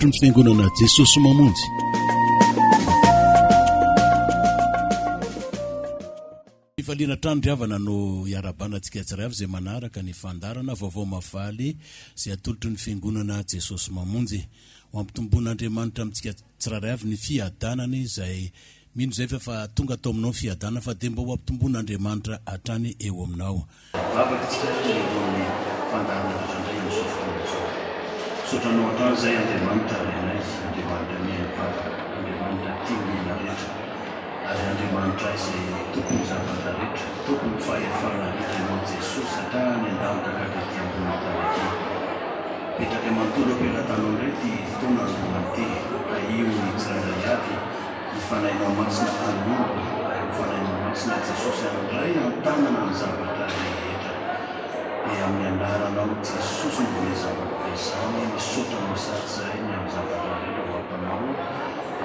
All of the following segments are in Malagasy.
atolotry ny Fiangonana Jesosy Mamonjy. Fifaliana hatrany ry havana no iarahabana antsika tsiray avy izay manaraka ny fandaharana Vaovao Mahafaly izay atolotry ny Fiangonana Jesosy Mamonjy. Ho ampitomboan'Andriamanitra amintsika tsirairay avy ny fiadanany izay mino izay fa efa tonga tao aminao ny fiadanana fa dia mba ho ampitomboan'Andriamanitra hatrany eo aminao. Vavaka isika mialohan'ny fandaharana rehetra indray amin'izao fotoana izao. Misaotra Anao hatrany izahay Andriamanitra Rainay, Andriamanitra mihaino vavaka, Andriamanitra tia ny olona rehetra, ary Andriamanitra izay Tompon'ny zavatra rehetra, Tompon'ny fahefana rehetra Ianao Jesosy hatrany an-danitra ka hatraty ambonin'ny tany aty. Petraka manontolo am-pelatanao indray ity fotoana androany ity. Tahio ny tsirairay avy. Ny Fanahinao Masina hanoro ary ny Fanahinao Masina Jesosy handray an-tanana ny zavatra rehetra. Dia amin'ny anaranao Jesosy no voalezavako izany, misaotra anao sady zahay ny amin'ny zavatra rehetra ho ataonao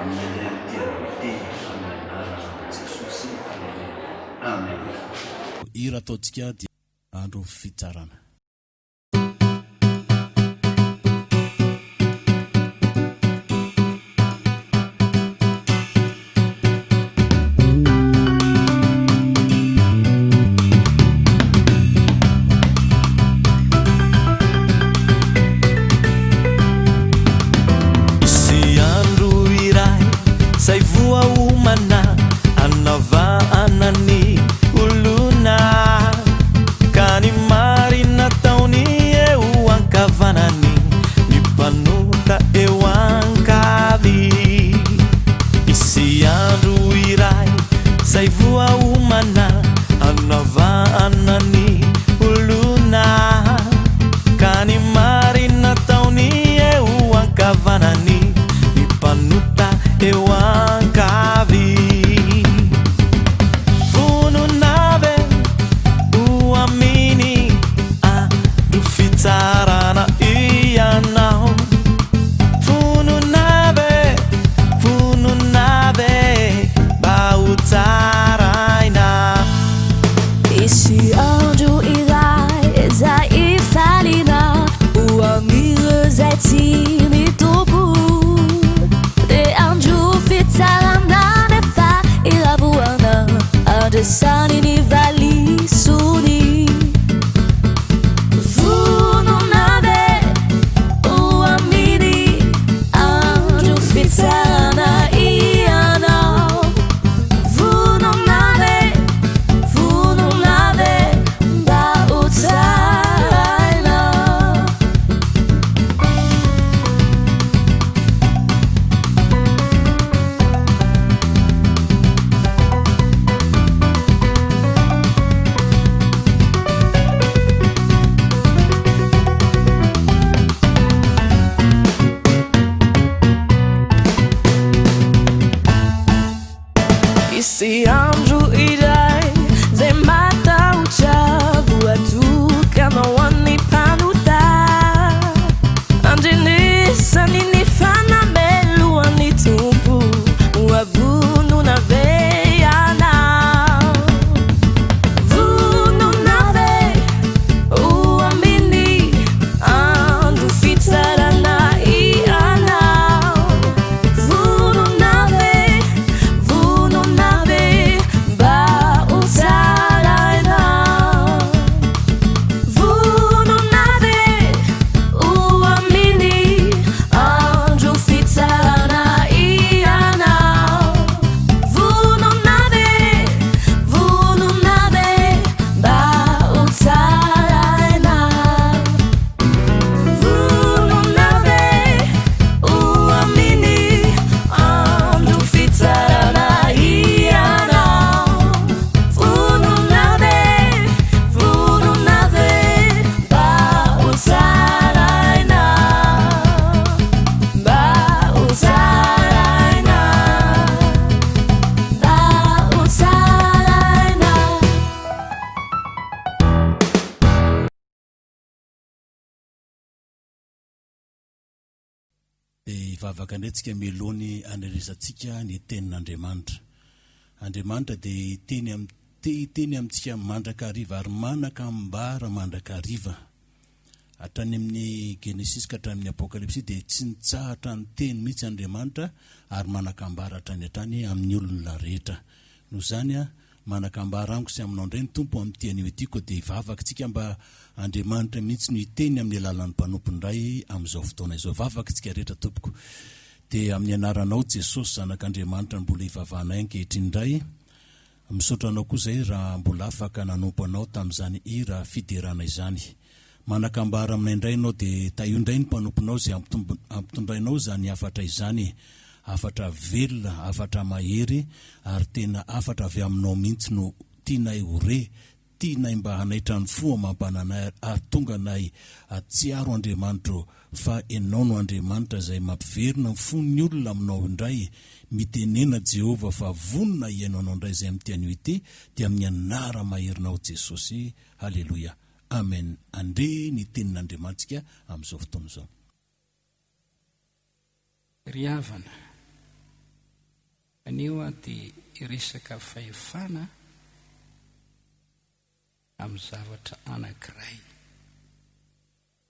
aminay indray amin'ity andro ity, amin'ny anaranao Jesosy, Aleloia. Amen. Hira ataontsika dia andro fitsarana. Misy andro iray zay voaomana hanavahana ny olona. Ka ny marina ataony eo ankavanany, ny mpanota eo ankavia. Hisy andro iray izay voaomana hanavahana ny olona. Ka ny marina ataony eo ankavanany, ny mpanota eo ankavia. Vonona ve ho amin'ny andro fitsarana ianao? Vonona ve, vonona ve mba ho tsaraina? Hisy andro iray izay hifaliana ho an'ireo izay tsy mitompo. Dia andro fitsarana nefa iravoana andresany ny valisony. Vonona ve ho amin'ny andro fitsarana ianao? Vonona ve, vonona ve mba ho tsaraina? Hisy andro iray zay matahotra voatokana ho an'ny mpanota. Andrenesany ny fanamelohan'ny Tompo ho avonona ve ianao? Vonona ve ho amin'ny andro fitsarana ianao? Vonona ve, vonona ve mba ho tsaraina? Vonona ve ho amin'ny andro fitsarana ianao? Vonona ve, vonona ve mba ho tsaraina? Vonona ve ho amin'ny andro fitsarana ianao? Vonona ve, vonona ve mba ho tsaraina? Mba ho tsaraina, Mba ho tsaraina. Dia hivavaka indray tsika mialoha ny hanelezantsika ny tenin'Andriamanitra. Andriamanitra dia hiteny am, te hiteny amintsika mandrakariva ary manan-kambara mandrakariva. Hatrany amin'ny Genesisy ka hatramin'ny Apokalypsy dia tsy nitsahatra niteny mihitsy Andriamanitra ary manan-kambara hatrany hatrany amin'ny olona rehetra. Noho izany, manan-kambara amiko sy aminao indray ny Tompo amin'ity anio ity, koa dia hivavaka isika mba Andriamanitra mihitsy no hiteny amin'ny alalan'ny mpanompony indray amin'izao fotoana izao. Vavaka isika rehetra tompoko. Dia amin'ny anaranao Jesosy Zanak'Andriamanitra no mbola hivavahanay ankehitriny indray. Misaotra anao koa zay raha mbola afaka nanompo anao tamin'izany hira fiderana izany. Manakambara aminay indray ianao dia tahio indray ny mpanomponao izay ampitondrainao izany hafatra izany. Hafatra velona, hafatra mahery ary tena hafatra avy aminao mihitsy no tianay ho re, Tianay mba hanaitra ny fo amam-pananay ary tonga anay hatsiaro Andriamanitra ô fa Ianao no Andriamanitra izay mampiverina ny fon'ny olona aminao indray, mitenena Jehovah fa vonona hihaino anao indray izay amin'ity anio ity dia amin'ny anara-maherinao Jesosy Haleloia Amen Andre ny tenin'Andriamantsika amin'izao fotoana izao. Ry havana, anio aho dia hiresaka fahefana amin'ny zavatra anankiray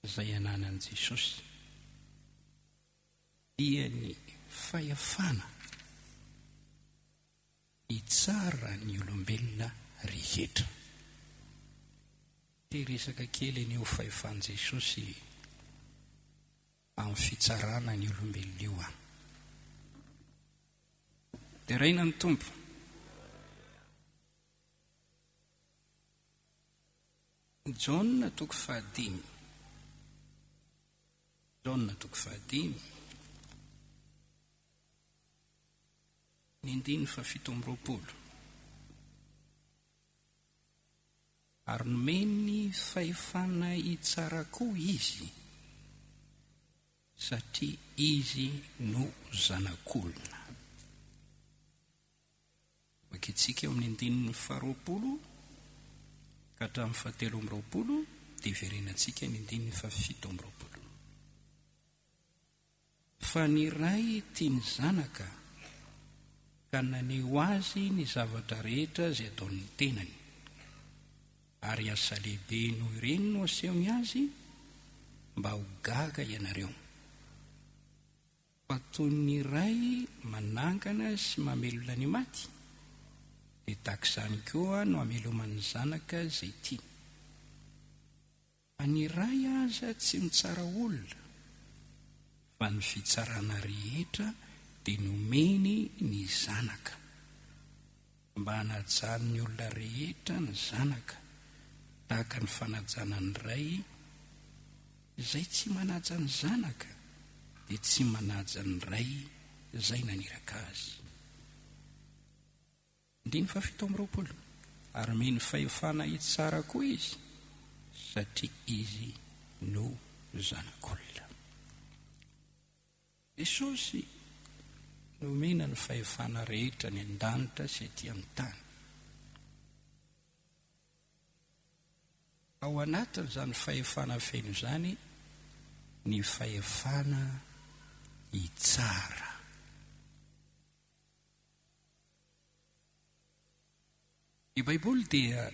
izay ananan'i Jesosy, dia ny fahefana hitsara ny olombelona rehetra. Te hiresaka kely an'io fahefan'i Jesosy amin'ny fitsarana ny olombelona io aho. Deraina ny Tompo. Jaona toko fahadimy. Jaona toko fahadimy. Ny andininy fahafito amby roapolo. Ary nomeny fahefana hitsara koa izy, satria izy no Zanak'olona. Vakintsika eo amin'ny andininy faharoapolo ka hatramin'ny fahatelo amby roapolo, dia hiverenantsika ny andininy fahafito amby roapolo. Fa ny Ray tia ny Zanaka ka naneho Azy ny zavatra rehetra izay ataon'ny tenany. Ary asa lehibe noho ireny no asehony Azy mba ho gaga ianareo. Fa toy ny Ray manangana sy mamelona ny maty, dia tahaka izany koa no ameloman'ny Zanaka izay tiany. Fa ny Ray aza tsy mitsara olona, fa ny fitsarana rehetra dia nomeny ny Zanaka, mba hanajan'ny olona rehetra ny Zanaka, tahaka ny fanajana ny Ray, izay tsy manaja ny Zanaka dia tsy manaja ny Ray izay naniraka Azy. Andininy fahafito amby roapolo, Ary omeny fahefana hitsara koa izy, satria izy no Zanak'olona. Jesosy nomena ny fahefana rehetra any an-danitra sy ety amin'ny tany. Ao anatin'izany fahefana feno izany ny fahefana hitsara. Ny Baiboly dia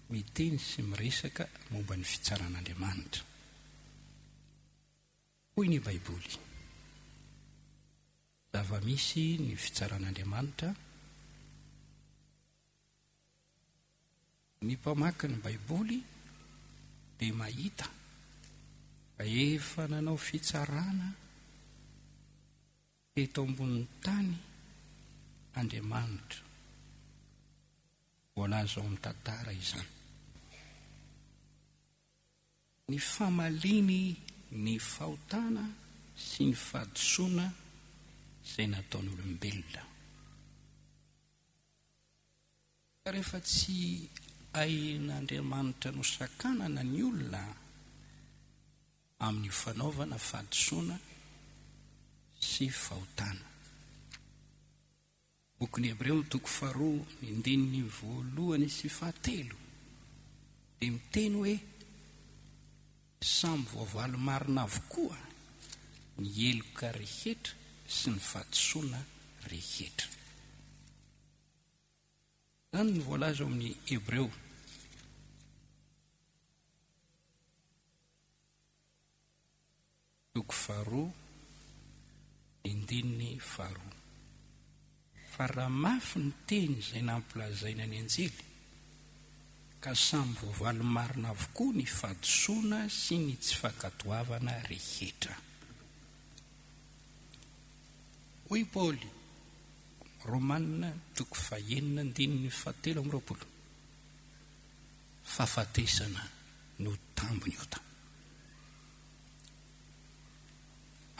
miteny sy miresaka momba ny fitsaran'Andriamanitra. Hoy ny Baiboly, Zava-misy ny fitsaran'Andriamanitra, ny mpamaky ny Baiboly dia mahita fa efa nanao fitsarana Teto ambonin'ny tany Andriamanitra. Voalaza ao amin'ny tantara izany. Ny famaliany ny fahotana sy ny fahadisoana izay nataon'olombelona. Ka rehefa tsy hain'Andriamanitra nosakanana ny olona, amin'ny fanaovana fahadisoana sy fahotana. Bokin'ny Hebreo toko faharoa ny andininy voalohany sy fahatelo dia miteny hoe samy voavaly marina avokoa ny heloka rehetra sy ny fahadisoana rehetra. Izany no voalaza ao amin'ny Hebreo. Toko faharoa, andininy faharoa. Fa raha mafy ny teny izay nampilazaina ny anjely, ka samy voavaly marina avokoa ny fahadisoana sy ny tsy fankatoavana rehetra. Hoy Paoly, Romana toko fahenina andininy fahatelo amby 20, Fahafatesana no tambin'ny ota.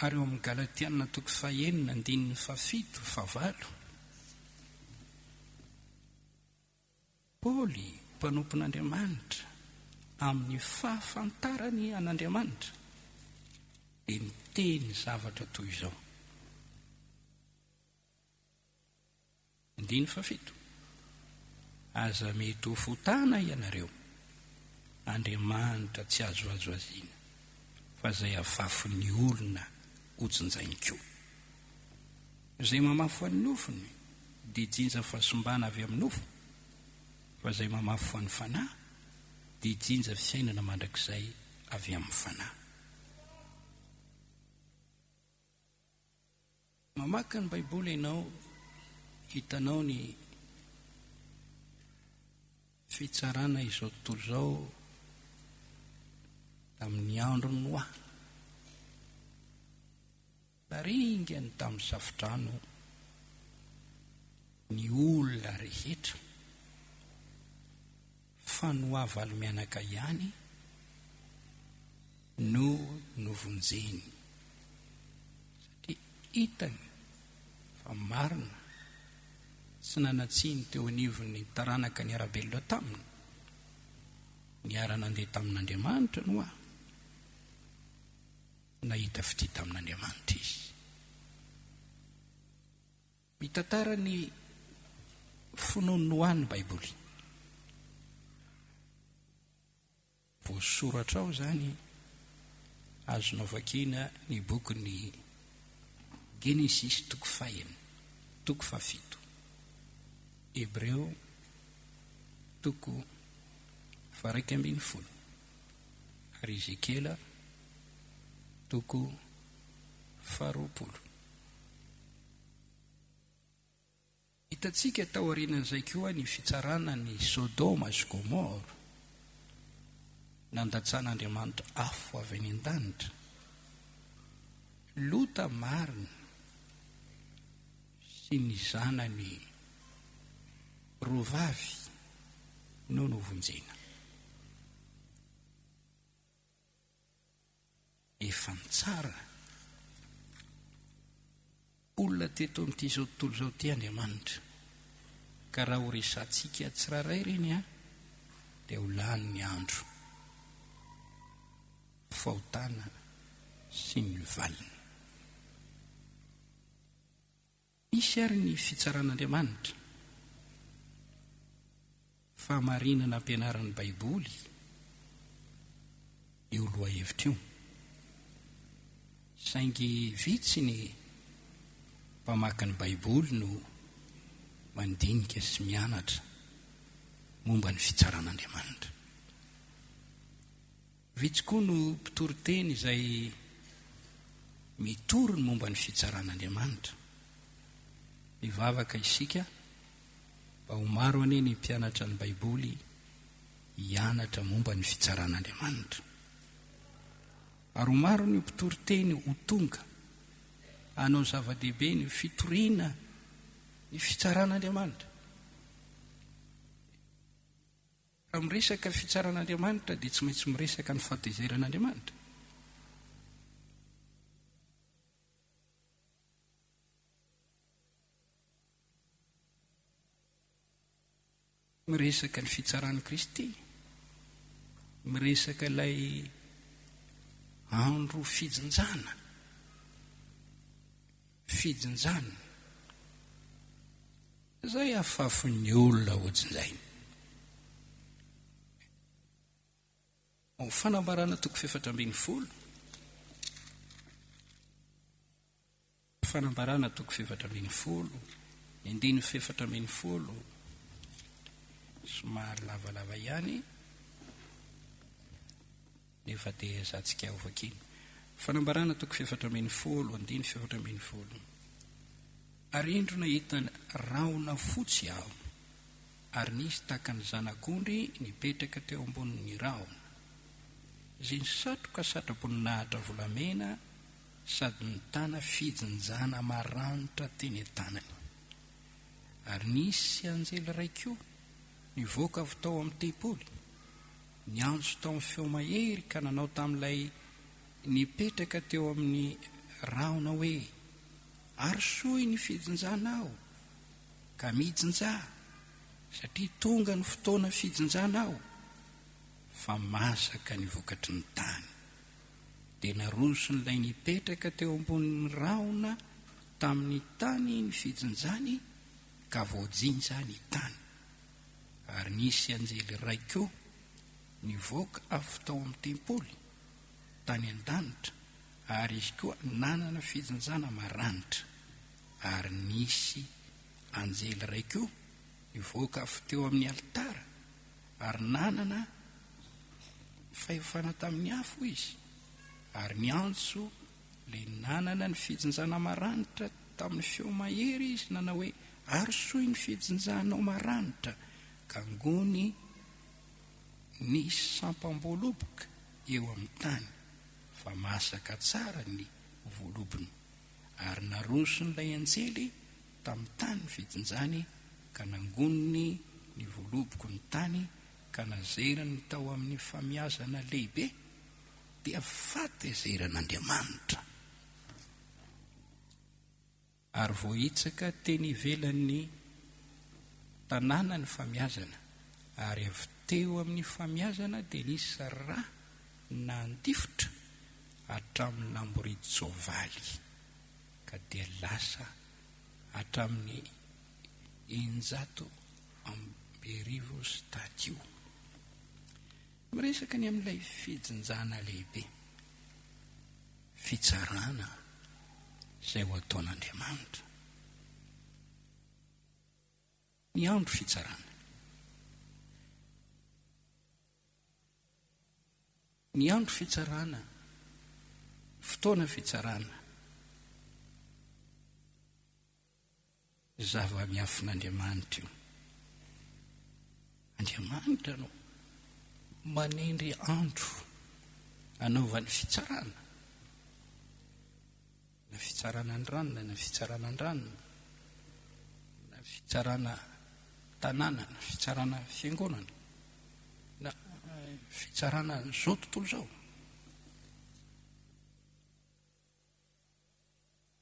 Ary ao amin'ny Galatiana toko fahenina andininy fahafito, fahavalo, Paoly, mpanompon'Andriamanitra, amin'ny fahafantarany an'Andriamanitra, dia niteny zavatra toy izao. Andininy fahafito, Aza mety ho fotana ianareo, Andriamanitra tsy azo vazivaziana, fa izay afafon'ny olona hojinjainy koa. Izay mamafy ho an'ny nofony dia hijinja fahasimbana avy amin'ny nofo, fa izay mamafy ho an'ny fanahy dia hijinja fiainana mandrakizay avy amin'ny fanahy. Mamaky ny Baiboly ianao, hitanao ny fitsarana izao tontolo izao tamin'ny andron'i Noa. Naringany tamin'ny safodrano ny olona rehetra, fa Noa valo mianaka ihany no novonjeny. Satria hitany fa marina tsy nanan-tsiny teo anivon'ny taranaka niara-belona taminy, niara-nandeha tamin'Andriamanitra Noa, nahita fitia tamin'Andriamanitra izy. Mitantara ny finoan'i Noa ny Baiboly. Voasoratra ao izany, azonao vakiana ny bokin'ny Genesisy toko fahenina, toko fahafito, Hebreo toko faha-11, ary Ezekiela toko faha-20. Hitantsika taorianan'izay koa ny fitsarana an'i Sodoma sy Gomora, nandatsan'Andriamanitra afo avy any an-danitra. Lota marina sy ny zanany roa vavy no novonjena. Efa nitsara olona teto amin'ity izao tontolo izao ity Andriamanitra, ka raha ho resahantsika tsirairay ireny an, dia ho lany ny andro. Fahotana sy ny valiny. Hisy àry ny fitsaran'Andriamanitra. Fahamarinana ampianarin'ny Baiboly io lohahevitra io. Saingy vitsy ny mpamaky ny Baiboly no mandinika sy mianatra momba ny fitsaran'Andriamanitra. Vitsy koa no mpitory teny izay mitory ny momba ny fitsaran'Andriamanitra. Mivavaka isika mba ho maro anie ny mpianatra ny Baiboly hianatra momba ny fitsaran'Andriamanitra. Ary ho maro ny mpitory teny ho tonga hanao zava-dehibe ny fitoriana ny fitsaran'Andriamanitra. Raha miresaka fitsaran'Andriamanitra dia tsy maintsy miresaka ny fahatezeran'Andriamanitra. Miresaka ny fitsaran'i Kristy, miresaka ilay andro fijinjana, fijinjana. Izay afafin'ny olona hojinjaina. Ao Fanambarana toko fahefatra ambin'ny folo. Fanambarana toko fahefatra ambin'ny folo, ny andininy fahefatra ambin'ny folo, somary lavalava ihany, nefa dia ezahantsika hovakiana. Fanambarana toko faha-14, andininy faha-14. Ary indro nahita rahona fotsy aho, ary nisy tahaka ny zanak'ondry nipetraka teo ambonin'ny rahona, izay nisatroka satroboninahitra volamena sady nitana fijinjana maranitra teny an-tanany. Ary nisy anjely iray koa nivoaka avy tao amin'ny tempoly, niantso tamin'ny feo mahery ka nanao tamin'ilay nipetraka teo amin'ny rahona hoe, Arosoy ny fijinjanao, ka mijinjà, satria tonga ny fotoana fijinjanao, fa masaka ny vokatry ny tany. Dia naroson'ilay nipetraka teo ambonin'ny rahona tamin'ny tany ny fijinjany, ka voajinja ny tany. Ary nisy anjely iray koa nivoaka avy tao amin'ny tempoly, tany an-danitra, ary izy koa nanana fijinjana maranitra. Ary nisy anjely iray koa nivoaka avy teo amin'ny alitara, ary nanana fahefana tamin'ny afo izy, ary niantso ilay nanana ny fijinjana maranitra tamin'ny feo mahery izy, nanao hoe, Arosoy ny fijinjanao maranitra, ka angony ny sampam-boaloboka eo amin'ny tany, fa masaka tsara ny voalobony. Ary naroson'ilay anjely tamin'ny tany ny fijinjany, ka nangoniny ny voaloboko ny tany, ka nazerany tao amin'ny famiazana lehibe, dia fahatezeran'Andriamanitra. Ary voahitsaka teny ivelan'ny tanàna ny famiazana, ary avy teo amin'ny famiazana dia nisy ra nandifotra hatramin'ny lamboridin-tsoavaly, ka dia lasa hatramin'ny 1600 stadio. Miresaka ny amin'ilay fijinjana lehibe. Fitsarana izay ho ataon'Andriamanitra. Ny andro fitsarana. Ny andro fitsarana, fotoana fitsarana. Zava-miafin'Andriamanitra io. Andriamanitra no manendry andro anaovany fitsarana. Na fitsarana ny ranona, na fitsarana ny ranona, na fitsarana tanàna, na fitsarana fiangonana, na eh, fitsarana izao tontolo izao.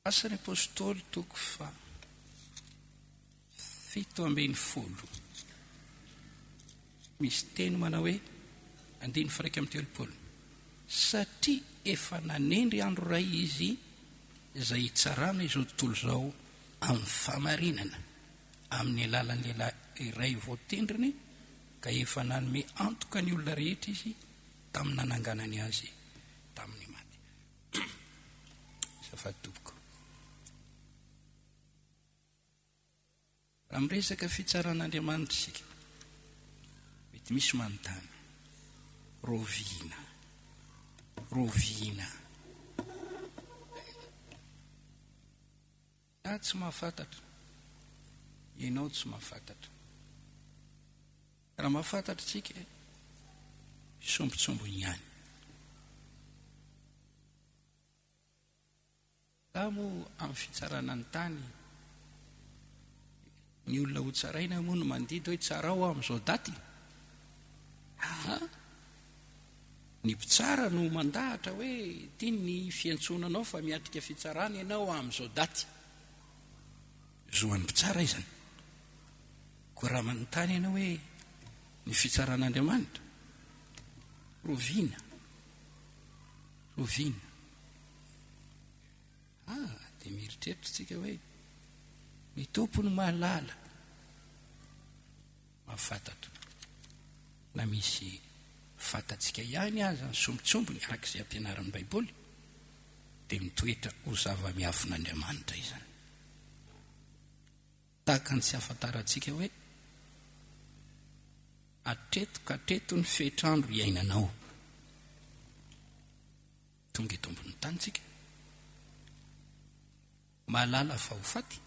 Asan'ny Apostoly toko faha 17. Misy teny manao hoe, andininy faha 31, Satria efa nanendry andro iray Izy izay hitsarana izao tontolo izao amin'ny fahamarinana, amin'ny alalan'ny lehilahy iray voatendriny, ka efa nanome antoka ny olona rehetra Izy tamin'ny nananganany azy tamin'ny maty. Azafady tompoko. Raha miresaka fitsaran'Andriamanitra isika, mety misy manontany, roviana, roviana. Za tsy mahafantatra, ianao tsy mahafantatra. Raha mahafantatra isika, sombintsombiny ihany. Za moa amin'ny fitsarana ny tany, ny olona ho tsaraina moa no mandidy hoe tsarao aho amin'izao daty. Aa, ny mpitsara no mandahatra hoe ity ny fiantsoana anao fa miatrika fitsarana ianao amin'izao daty. Zo an'ny mpitsara izany. Koa raha manontany ianao hoe ny fitsaran'Andriamanitra, roviana? Roviana? Ah, dia mieritreritra isika hoe ny Tompo no mahalala, mahafantatra. Na misy fantatsika ihany aza ny sombintsombiny araka izay ampianarin'ny Baiboly, dia mitoetra ho zava-miafin'Andriamanitra izany. Tahaka ny tsy ahafantarantsika hoe hatreto ka hatreto ny fetr'andro iainanao. Tonga eto ambonin'ny tany tsika, mahalala fa ho faty,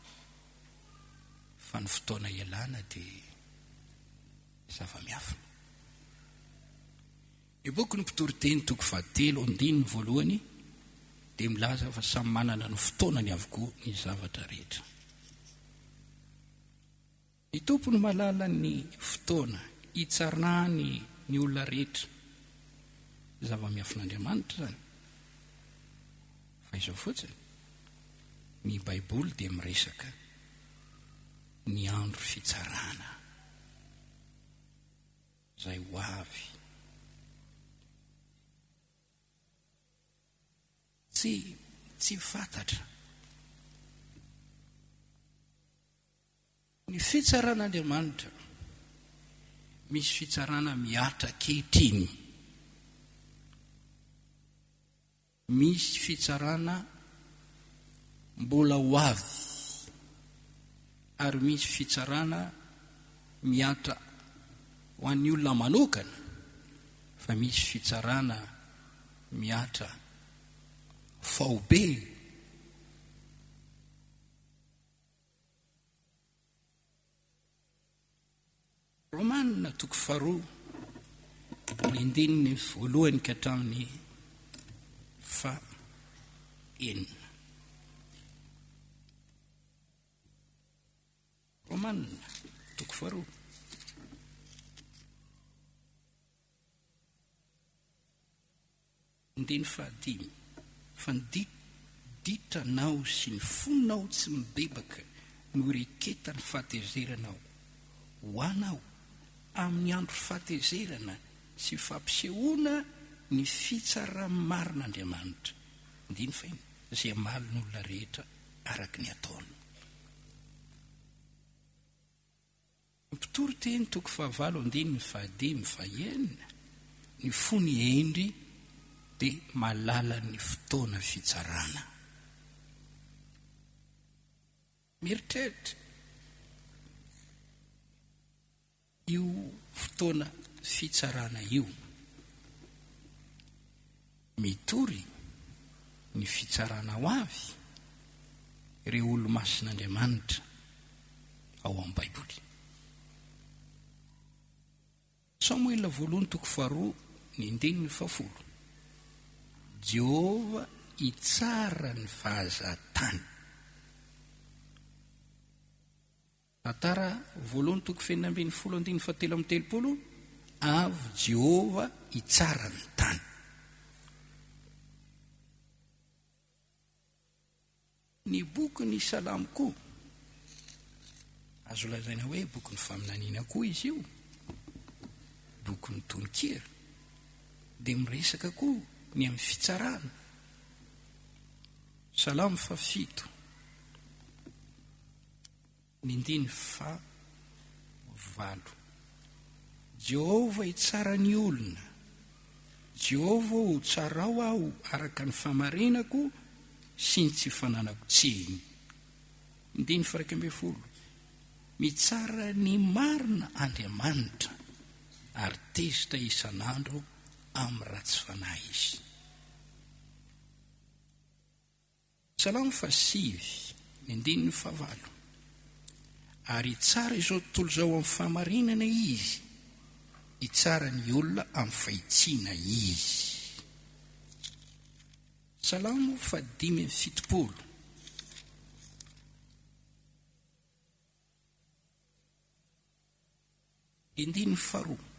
fa ny fotoana ialana dia zava-miafina. Ny bokin'ny Mpitoriteny toko fahatelo andininy voalohany dia milaza fa samy manana ny fotoanany avokoa ny zavatra rehetra. Ny Tompo no mahalala ny fotoana hitsarany ny olona rehetra. Zava-miafin'Andriamanitra izany. Fa izao fotsiny, ny Baiboly dia miresaka ny andro fitsarana izay ho avy. Tsy, tsy fantatra. Ny fitsaran'Andriamanitra, misy fitsarana mihatra ankehitriny. Misy fitsarana mbola ho avy ary misy fitsarana mihatra ho an'ny olona manokana fa misy fitsarana mihatra faobe. Romana toko faharoa, ny andininy voalohany ka hatramin'ny faha enina. Romana toko faharoa. Andininy fahadimy, Fa ny ditranao sy ny fonao tsy mibebaka no ireketan'ny fahatezeranao ho anao amin'ny andro fahatezerana sy fampisehoana ny fitsaran'ny marin'Andriamanitra. Andininy fahenina, Izay hamaly ny olona rehetra araka ny ataony. Mpitory teny toko fahavalo andininy fahadimy fahenina, Ny fony hendry dia mahalala ny fotoana fitsarana. Mieritreritra io fotoana fitsarana io. Mitory ny fitsarana ho avy ireo olo-masin'Andriamanitra ao amin'ny Baiboly. Samoela voalohany toko faharoa ny andininy fahafolo. Jehovah hitsara ny vazan-tany. Tantara voalohany toko fahenina ambinifolo andininy fahatelo amby telopolo, Avy Jehovah hitsara ny tany. Ny bokin'ny Salamo koa, azo lazaina hoe bokin'ny faminaniana koa izy io, bokin'ny tononkira, dia miresaka koa ny amin'ny fitsarana. Salamo fahafito. Ny andininy faha valo. Jehovah hitsara ny olona. Jehovah ô, tsarao aho araka ny fahamarinako sy ny tsy fananako tsiny. Andininy faha 11. Mitsara ny marina Andriamanitra, ary tezitra isan'andro amin'ny ratsy fanahy Izy. Salamo fahasivy, ny andininy fahavalo. Ary hitsara izao tontolo izao amin'ny fahamarinana Izy, hitsara ny olona amin'ny fahitsiana Izy. Salamo fahadimy amby fitopolo. Andininy faharoa,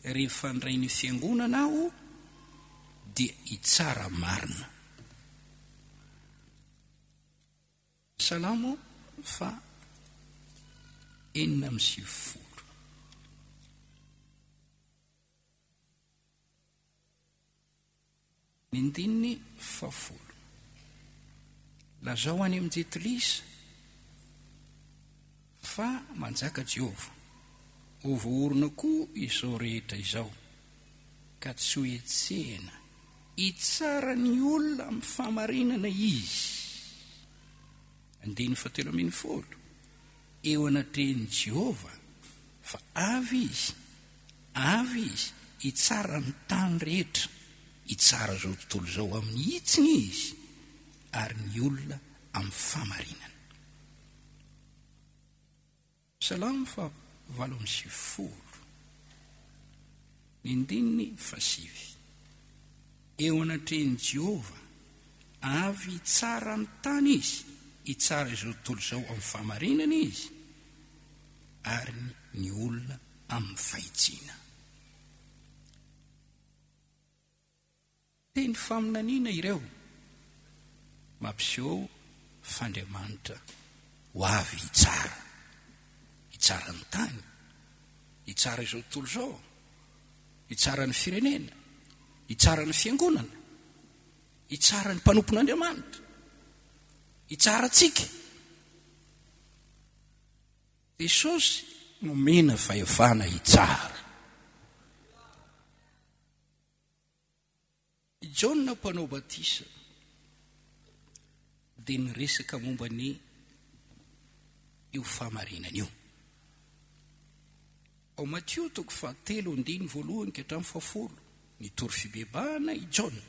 Rehefa handray ny Fiangonana aho, dia hitsara marina. Salamo faha 96. Ny andininy fahafolo. Lazao any amin'i Jentilisa fa manjaka Jehovah. Ho voaorina koa izao rehetra izao, ka tsy ho hetsehina. Hitsara ny olona amin'ny fahamarinana Izy. Andininy fahatelo ambinifolo. Eo anatrehan'i Jehovah, fa avy Izy, avy Izy hitsara ny tany rehetra. Hitsara izao tontolo izao amin'ny hitsiny Izy, ary ny olona amin'ny fahamarinana. Salamo faha 98, ny andininy fahasivy. Eo anatrehan'i Jehovah, avy hitsara ny tany Izy, hitsara izao tontolo izao amin'ny fahamarinana Izy, ary ny olona amin'ny fahitsiana. Teny faminaniana ireo mampiseho fa Andriamanitra ho avy hitsara, hitsara ny tany, hitsara izao tontolo izao, hitsara ny firenena, hitsara ny fiangonana, hitsara ny mpanompon'Andriamanitra, hitsara antsika. Jesosy nomena fahefana hitsara. I Jaona Mpanao Batisa dia niresaka momba ny io fahamarinana io. Ao Matio toko fahatelo andininy voalohany ka hatramin'ny fahafolo, nitory fibebahana i Jaona.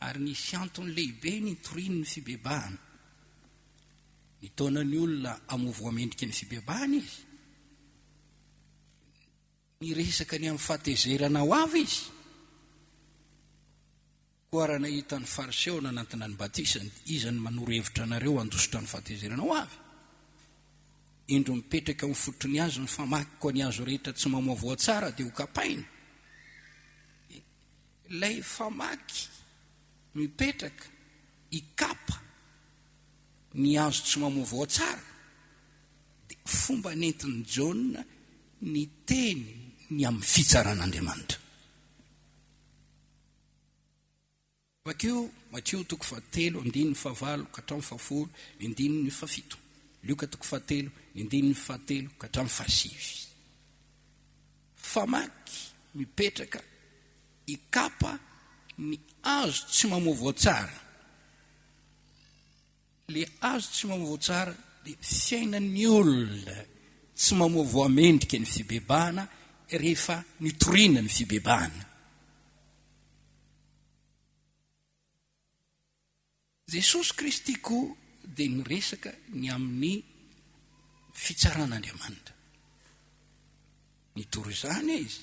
Ary nisy antony lehibe nitoriany ny fibebahana. Nitaona ny olona hamoa voamendrika ny fibebahana izy. Niresaka ny amin'ny fahatezerana ho avy izy. Koa raha nahita ny Fariseo nanantona ny batisany, iza no manoro hevitra anareo handositra ny fahatezerana ho avy? Indro mipetraka eo amin'ny fototry ny hazo ny famaky, koa ny hazo rehetra tsy mamoa voa tsara dia hokapaina. Ilay famaky mipetraka hikapa ny hazo tsy mamoa voa tsara dia fomba nentin'i Jaona niteny ny amin'ny fitsaran'Andriamanitra. Vakio Matio toko fahatelo andininy fahavalo ka hatramin'ny fahafolo ny andininy fahafito, Lioka toko fahatelo ny andininy fahatelo ka hatramin'ny fahasivy. Famaky mipetraka hikapa ny hazo tsy mamoa voa tsara. Le hazo tsy mamoa voa tsara dia fiainan'ny olona tsy mamoa voa mendrika ny fibebahana rehefa nitoriana ny fibebahana. Jesosy Kristy koa dia niresaka ny amin'ny fitsaran'Andriamanitra. Nitory izany izy.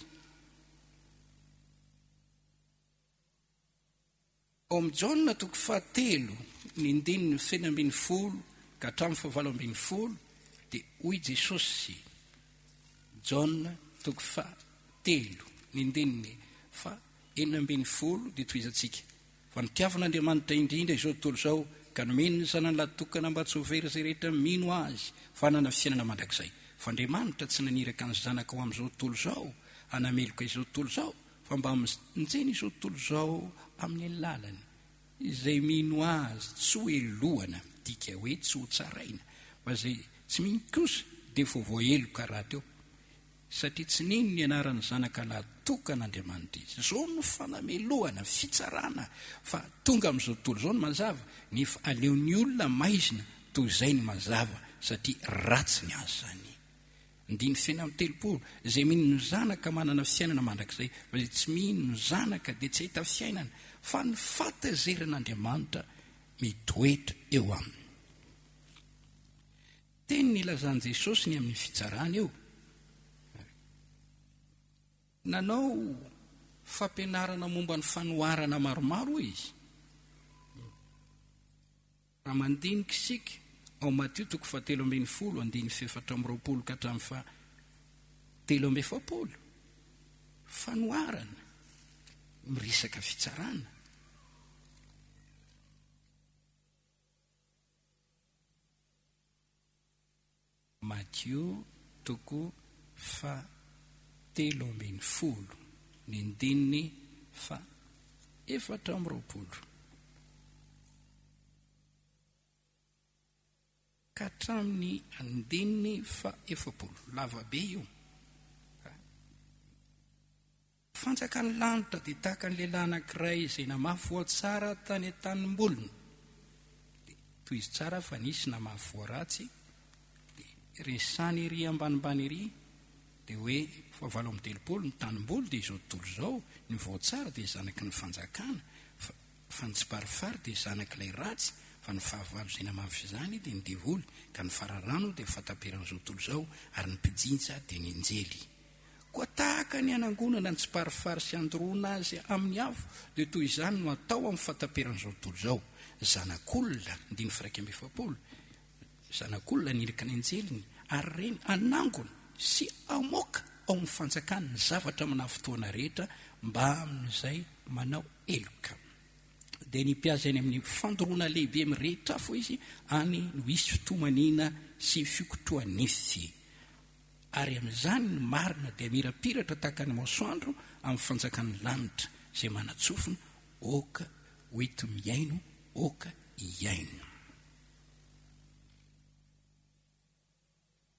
Ao amin'ny Jaona toko fahatelo, ny andininy fahenina 12 ka hatramin'ny fahavalo 12, dia hoy Jesosy, Jaona toko fahatelo, ny andininy fahenina 16, dia tohizantsika, Fa nitiavin'Andriamanitra indrindra izao tontolo izao, ka nomeny ny Zanany lahy-tokana mba tsy ho very izay rehetra mino Azy, fa hanana fiainana mandrakizay. Fa Andriamanitra tsy naniraka ny Zanaka ho amin'izao tontolo izao, hanameloka izao tontolo izao, Fa mba hamonjena izao tontolo izao amin'ny alalany, izay mino Azy tsy ho helohana, midika hoe tsy ho tsaraina, fa izay tsy mino kosa dia efa voaheloka rahateo, satria tsy nino ny anaran'ny Zanaka lahitokan'Andriamanitra izy. Izao no fanamelohana, fitsarana, fa tonga amin'izao tontolo izao ny mazava, nefa aleon'ny olona maizina toy izay ny mazava, satria ratsy ny asany. Andininy 36, Izay mino ny Zanaka manana fiainana mandrakizay, fa izay tsy mino ny Zanaka dia tsy hahita fiainana, fa ny fahatezeran'Andriamanitra mitoetra eo aminy. Teny nilazan'i Jesosy ny amin'ny fitsarana io. Nanao fampianarana momba ny fanoharana maromaro izy. Raha mandinika isika ao Matio toko fahatelo 12 andininy faha-24 ka hatramin'ny faha-43, fanoharana miresaka fitsarana. Matio toko faha-13 ny andininy faha-24. Ka hatramin'ny andininy faha-40. Lava be io. Fanjakan'ny lanitra dia tahaka ny lehilahy anankiray izay namafy voa tsara tany an-tanimboliny. Dia tohizo tsara fa nisy namafy voa ratsy, dia resany ery ambanimbany ery. Dia hoe, fahavalo amby 30, ny tanimboly dia izao tontolo izao, ny voatsara dia zanaky ny fanjakana, fa, fa ny tsiparifary dia zanak'ilay ratsy, fa ny fahavalo izay namafy izany dia ny devoly, ka ny fararano dia fahataperan'izao tontolo izao, ary ny mpijinja dia ny anjely. Koa tahaka ny hanangonana ny tsiparifary sy handoroana azy amin'ny afo, dia toy izany no hatao amin'ny fahataperan'izao tontolo izao. Zanak'olona, andininy faha 41, Zanak'olona nirika ny anjeliny, ary ireny hanangona sy hamoaka ao amin'ny fanjakany ny zavatra manafintohina rehetra mbamin'izay manao heloka. Dia nipiaza eny amin'ny fandoroana lehibe mirehitra afo izy, any no hisy fitomaniana sy fikotroha-nify. Ary amin'izany ny marina dia hamirapiratra tahaka ny masoandro amin'ny fanjakan'ny lanitra, izay manan-tsofina, aoka ho ento mihaino, aoka hihaino.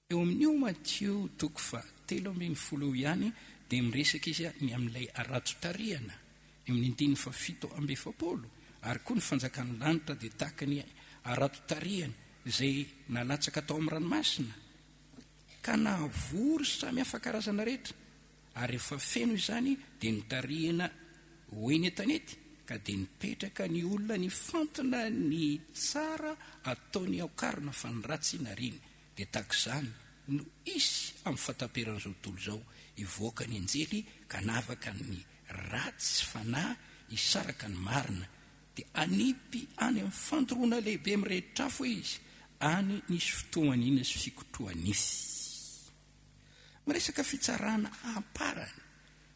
Eo amin'io Matio toko faha 13 eo ihany dia miresaka izy ny amin'ilay harato tarihana, eo amin'ny andininy faha 47, ary koa ny fanjakan'ny lanitra dia tahaka ny harato tarihana izay nalatsaka tao amin'ny ranomasina, ka nahavory samy hafa karazana rehetra, Ary rehefa feno izany dia notarihina ho eny an-tanety ka dia nipetraka ny olona nifantina ny tsara ataony aokarina fa ny ratsy nariany. Dia tahaka izany no hisy amin'ny fahataperan'izao tontolo izao, hivoaka ny anjely ka hanavaka ny ratsy fanahy hisaraka ny marina, dia hanipy any amin'ny fandoroana lehibe mirehitr'afo izy, any nisy fitohanina sy fikotroha-nify. Miresaka fitsarana amparany,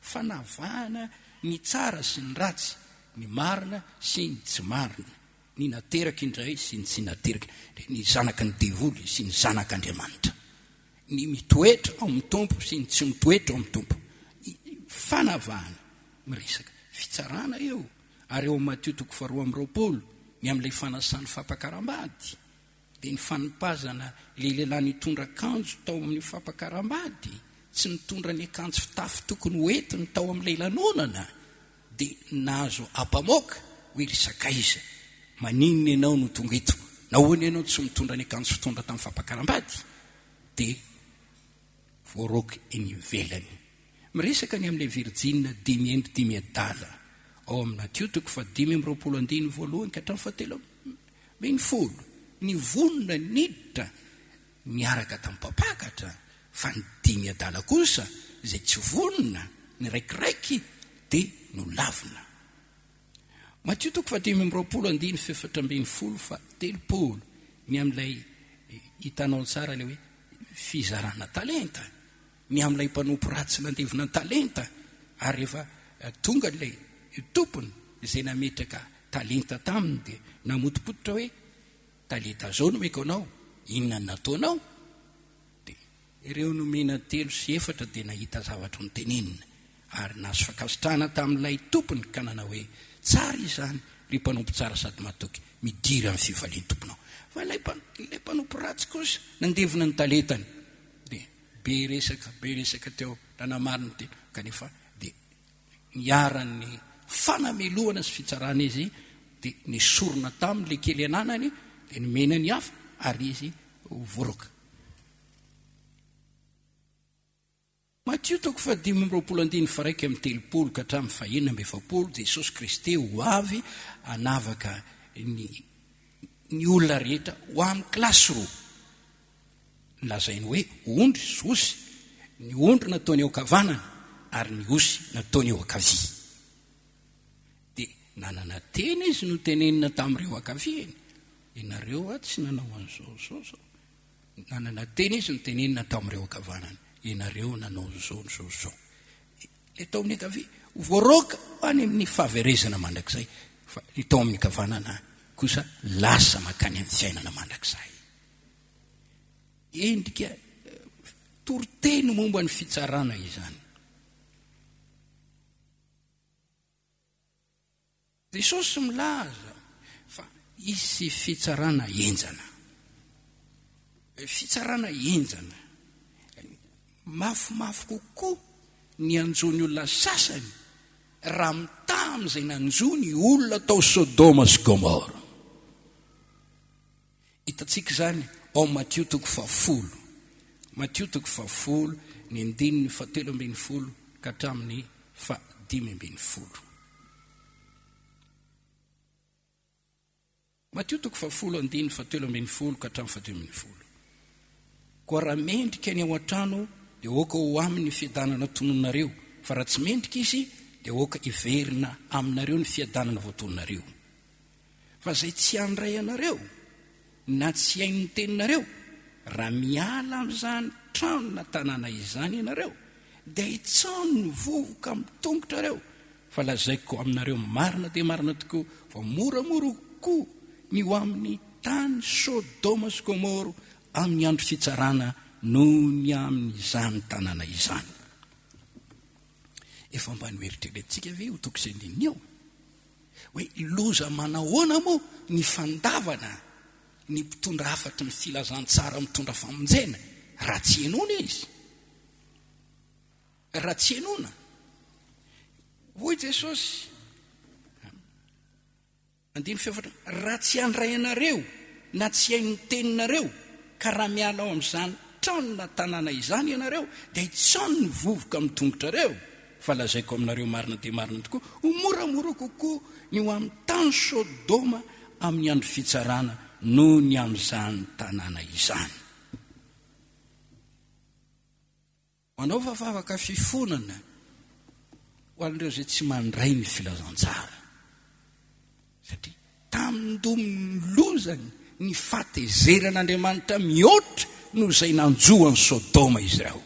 fanavahana ny tsara sy ny ratsy, ny marina sy ny tsy marina, ny nateraka indray sy ny tsy nateraka, ny zanaky ny devoly sy ny zanak'Andriamanitra, ny mitoetra ao amin'ny Tompo sy ny tsy mitoetra ao amin'ny Tompo. Fanavahana, miresaka fitsarana eo, ary eo amin'ny Matio toko faharoa amby 20, ny amin'ilay fanasan'ny fampakaram-bady. Dia ny fanipazana ilay lehilahy nitondra akanjo tao amin'ny fampakaram-bady, tsy nitondra ny akanjo fitafy tokony ho entiny tao amin'ilay lanonana, dia nahazo ampamoaka, hoe, Ry sakaiza, maninona ianao no tonga eto? Nahoana ianao tsy mitondra ny akanjo fitondra tamin'ny fampakaram-bady? Dia voaroaka eny ivelany. Miresaka ny amin'ilay virjina dimy hendry dimy adala ao amin'ny Matio toko faha-25 andininy voalohany ka hatramin'ny faha-13. Ny vonona niditra niaraka tamin'ny mpampakatra fa ny dimy adala kosa izay tsy vonona niraikiraiky dia nolavina. Matio toko faha-25 andininy faha-14 faha-30 ny amin'ilay hitanao tsara ilay hoe fizarana talenta. ny amin'ilay mpanompo ratsy nandevona ny talenta, ary rehefa tonga ilay tompony izay nametraka talenta taminy dia namotopototra hoe, talenta izao nomeko anao, inona no nataonao? Dia ireo nomena telo sy efatra dia nahita zavatra notenenina, ary nahazo fankasitrahana tamin'ilay tompony ka nanao hoe, tsara izany, ry mpanompo tsara sady matoky, midira amin'ny fifalian'ny tomponao. Fa ilay mpanompo ratsy kosa nandevona ny talentany, dia Be resaka, be resaka teo nanamarina ny tena, kanefa dia niharan'ny fanamelohana sy fitsarana izy, dia nesorina taminy ilay kely ananany, dia nomena ny hafa, ary izy voaroaka. Matio toko faha-25 andininy faha-31 ka hatramin'ny faha-46, Jesosy Kristy ho avy hanavaka ny ny olona rehetra ho amin'ny kilasy roa. Lazainy hoe ondry sy osy, ny ondry nataony eo ankavanana ary ny osy nataony eo ankavia. Dia nanana teny izy notenenina tamin'ireo ankaviany, ianareo a tsy nanao an'izao izao izao. Nanana teny izy notenenina tamin'ireo ankavanana, ianareo nanao izao izao izao. Ilay tao amin'ny ankavia voaroaka ho any amin'ny fahaverezana mandrakizay, fa ny tao amin'ny ankavanana kosa lasa mankany amin'ny fiainana mandrakizay. Endrika toriteny momba ny fitsarana izany. Jesosy milaza fa hisy fitsarana henjana. Fitsarana henjana. Mafimafy kokoa ny hanjo ny olona sasany raha mitaha amin'izay nanjo ny olona tao Sodoma sy Gomora. Hitantsika izany ao Matio toko fahafolo. Matio toko fahafolo, ny andininy fahatelo 13 ka hatramin'ny faha-15. Matio toko fahafolo andininy fahatelo 13 ka hatramin'ny faha-15. Koa raha mendrika ny ao an-trano dia aoka ho aminy ny fiadanana tononareo, fa raha tsy mendrika izy dia aoka hiverina aminareo ny fiadanana voatononareo. Fa izay tsy handray anareo na tsy haino ny teninareo, raha miala amin'izany trano na tanàna izany ianareo, dia hitsano ny vovoka amin'ny tongotrareo, fa lazaiko aminareo marina dia marina tokoa fa moramora kokoa ny ho amin'ny tany Sodoma sy Gomoro amin'ny andro fitsarana noho ny amin'izany tanàna izany. Efa mba noeritreretintsika ve io toko sy andininy io? Hoe loza manahoana moa ny fandavana ny mpitondra hafatry ny filazantsara mitondra famonjena raha tsy henoina izy? Raha tsy henoina. Hoy Jesosy, andininy fahefatra, raha tsy handray anareo na tsy haino ny teninareo, ka raha miala ao amin'izany trano na tanàna izany ianareo, dia hitsano ny vovoka amin'ny tongotrareo. Fa lazaiko aminareo marina dia marina tokoa, ho moramora kokoa ny ho amin'ny tany Sodoma amin'ny andro fitsarana noho ny amin'izany tanàna izany. Manaova vavaka fifonana ho an'ireo izay tsy mandray ny filazantsara. Satria tamindomin'ny lozany ny fahatezeran'Andriamanitra mihoatra noho izay nanjo an'i Sodoma izy ireo.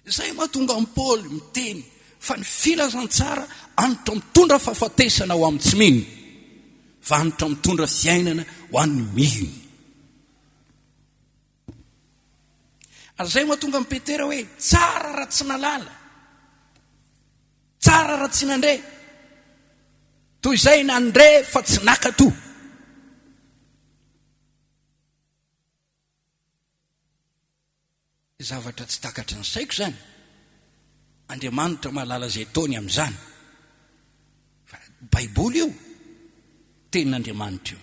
Izay mahatonga an'i Paoly miteny fa ny filazantsara anitra mitondra fahafatesana ho amin'ny tsy mino, fa anitra mitondra fiainana ho an'ny mino. Ary izay mahatonga an'i Petera hoe tsara raha tsy nalala, tsara raha tsy nandre, toy izay nandre fa tsy nakato. Zavatra tsy takatry ny saiko izany. Andriamanitra mahalala izay ataony amin'izany. Fa Baiboly io, tenin'Andriamanitra io.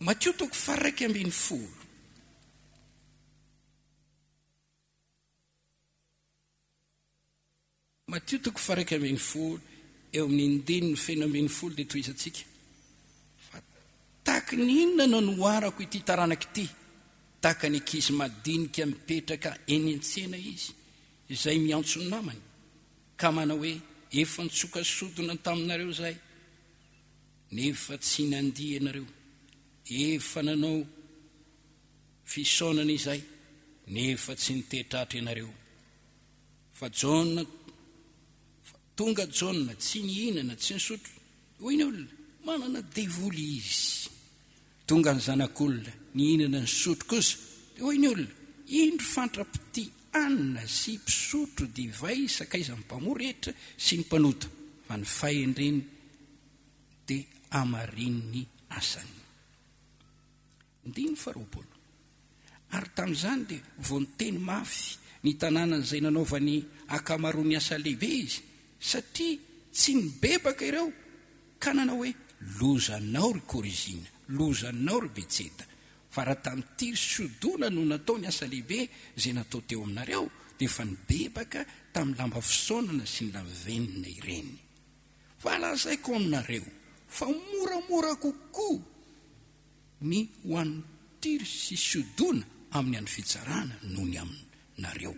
Matio toko faha-11. Matio toko faha-11, eo amin'ny andininy faha-16 dia tohizantsika. Fa tahaky ny inona no anoharako ity taranaka ity? Tahaka ny ankizy madinika mipetraka eny an-tsena izy, izay miantso ny namany, ka manao hoe, Efa nitsoka sodina taminareo izahay, nefa tsy nandihy ianareo, efa nanao fisaonana izahay, nefa tsy nitetratra ianareo. Fa Jaona, fa tonga Jaona, tsy nihinana, tsy nisotro. Hoy ny olona, manana devoly izy. Tonga ny Zanak'olona, nihinana nisotro kosa, dia hoy ny olona, indro fantra-pitia hanina sy mpisotro divay sakaizan'ny mpamory hetra sy ny mpanota, fa ny fahendreny dia hamarinin'ny asany. Andininy faharoapolo. Ary tamin'izany dia vao niteny mafy ny tanànany izay nanaovany ankamaroan'ny asa lehibe izy, satria tsy nibebaka ireo, ka nanao hoe, Lozanao, ry Korizina! Lozanao, ry Betseda! Fa raha tamin'i Tyro sy Sodona no natao ny asa lehibe izay natao teo aminareo, dia efa nibebaka tamin'ny lamba fisaonana sy ny lavenona ireny. Fa lazaiko aminareo fa moramora kokoa ny ho an'i Tyro sy Sidona amin'ny andro fitsarana noho ny aminareo.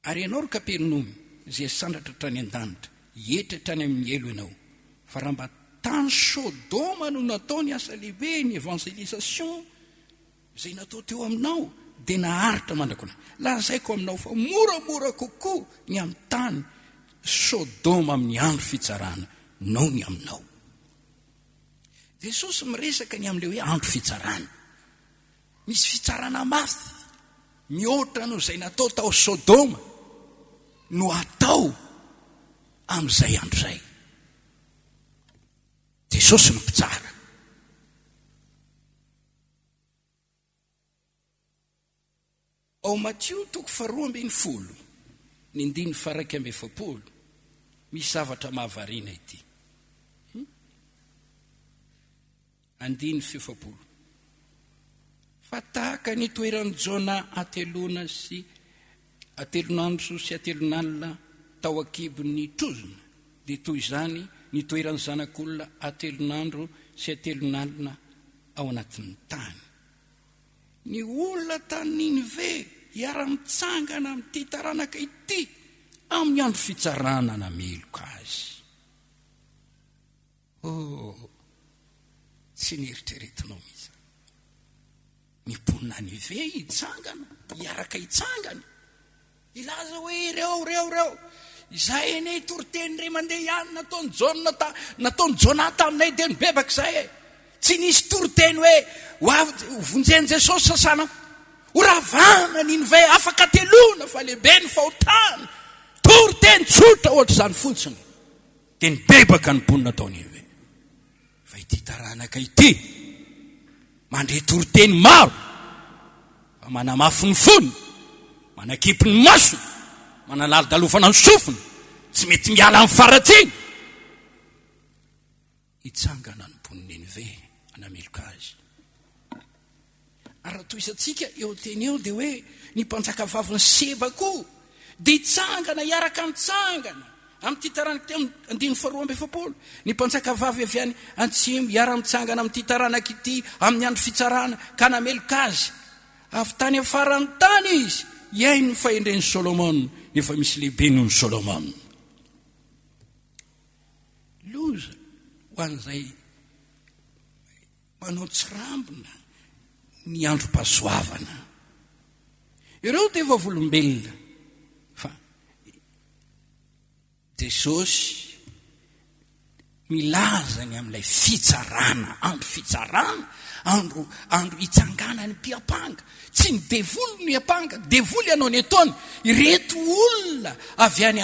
Ary ianao, ry Kapernaomy, izay sandratra hatrany an-danitra, hietry hatrany amin'ny helo ianao. Fa raha mba tany Sodoma no natao ny asa lehibe, ny evangelisation, izay natao teo aminao, dia naharitra mandrakizay. Lazaiko aminao fa moramora kokoa ny amin'ny tany Sodoma amin'ny andro fitsarana noho ny aminao. Jesosy miresaka ny amin'ilay hoe andro fitsarana. Misy fitsarana mafy mihoatra noho izay natao tao Sodoma no atao amin'izay andro izay. Jesosy no mpitsara. Ao Matio toko faharoa 12, ny andininy faha-41, misy zavatra mahavariana ity. Andininy fahefapolo. Fa tahaka ny toeran'i Jona hateloana sy hatelon'andro sy hatelon'alina tao an-kibon'ny trozona, dia toy izany ny toeran'ny Zanak'olona hatelon'andro sy hatelon'alina ao anatin'ny tany. Ny olona tany Ninive hiara-mitsangana amin'ity taranaka ity amin'ny andro fitsarana hanameloka azy. Oh, tsy nieritreretinao mihitsy. Ny mponina Ninive hitsangana, hiaraka hitsangana. Hilaza hoe ireo, ireo, ireo. Izay anie toriteny indray mandeha ihany nataon'i Jaona ta, nataon'i Jonah taminay dia nibebaka izay e. Tsy nisy toriteny hoe ho avy ho vonjen'i Jesosy sasana. Ho ravana Ninive afaka telona fa lehibe ny fahotany. Toriteny tsotra ohatr'izany fotsiny. Dia nibebaka ny mponina tao Ninive. Fa ity taranaka ity mandre toriteny maro fa manamafy ny fony, manakipy ny masony, manalalodalovana ny sofiny, tsy mety miala amin'ny faharatsiany. Hitsangana ny mponin'i Ninive hanameloka azy. Ary raha tohizantsika eo teny eo dia hoe ny mpanjakavavin'i Seba koa dia hitsangana hiaraka mitsangana amin'ity taranaka ity amin'ny andininy faharoa amby 40. Ny mpanjakavavy avy any antsimo hiara-mitsangana amin'ity taranaka ity amin'ny andro fitsarana ka nameloka azy. Avy tany amin'ny faran'ny tany izy hihaino ny fahendren'i Solomona, nefa misy lehibe noho ny Solomona. Loza ho an'izay Manao tsirambina ny androm-pahasoavana. Ireo dia vavolombelona fa Jesosy milaza ny amin'ilay fitsarana, andro fitsarana, andro andro hitsanganan'ny mpiampanga. Tsy ny devoly no hiampanga, devoly hanao ny ataony. Ireto olona avy any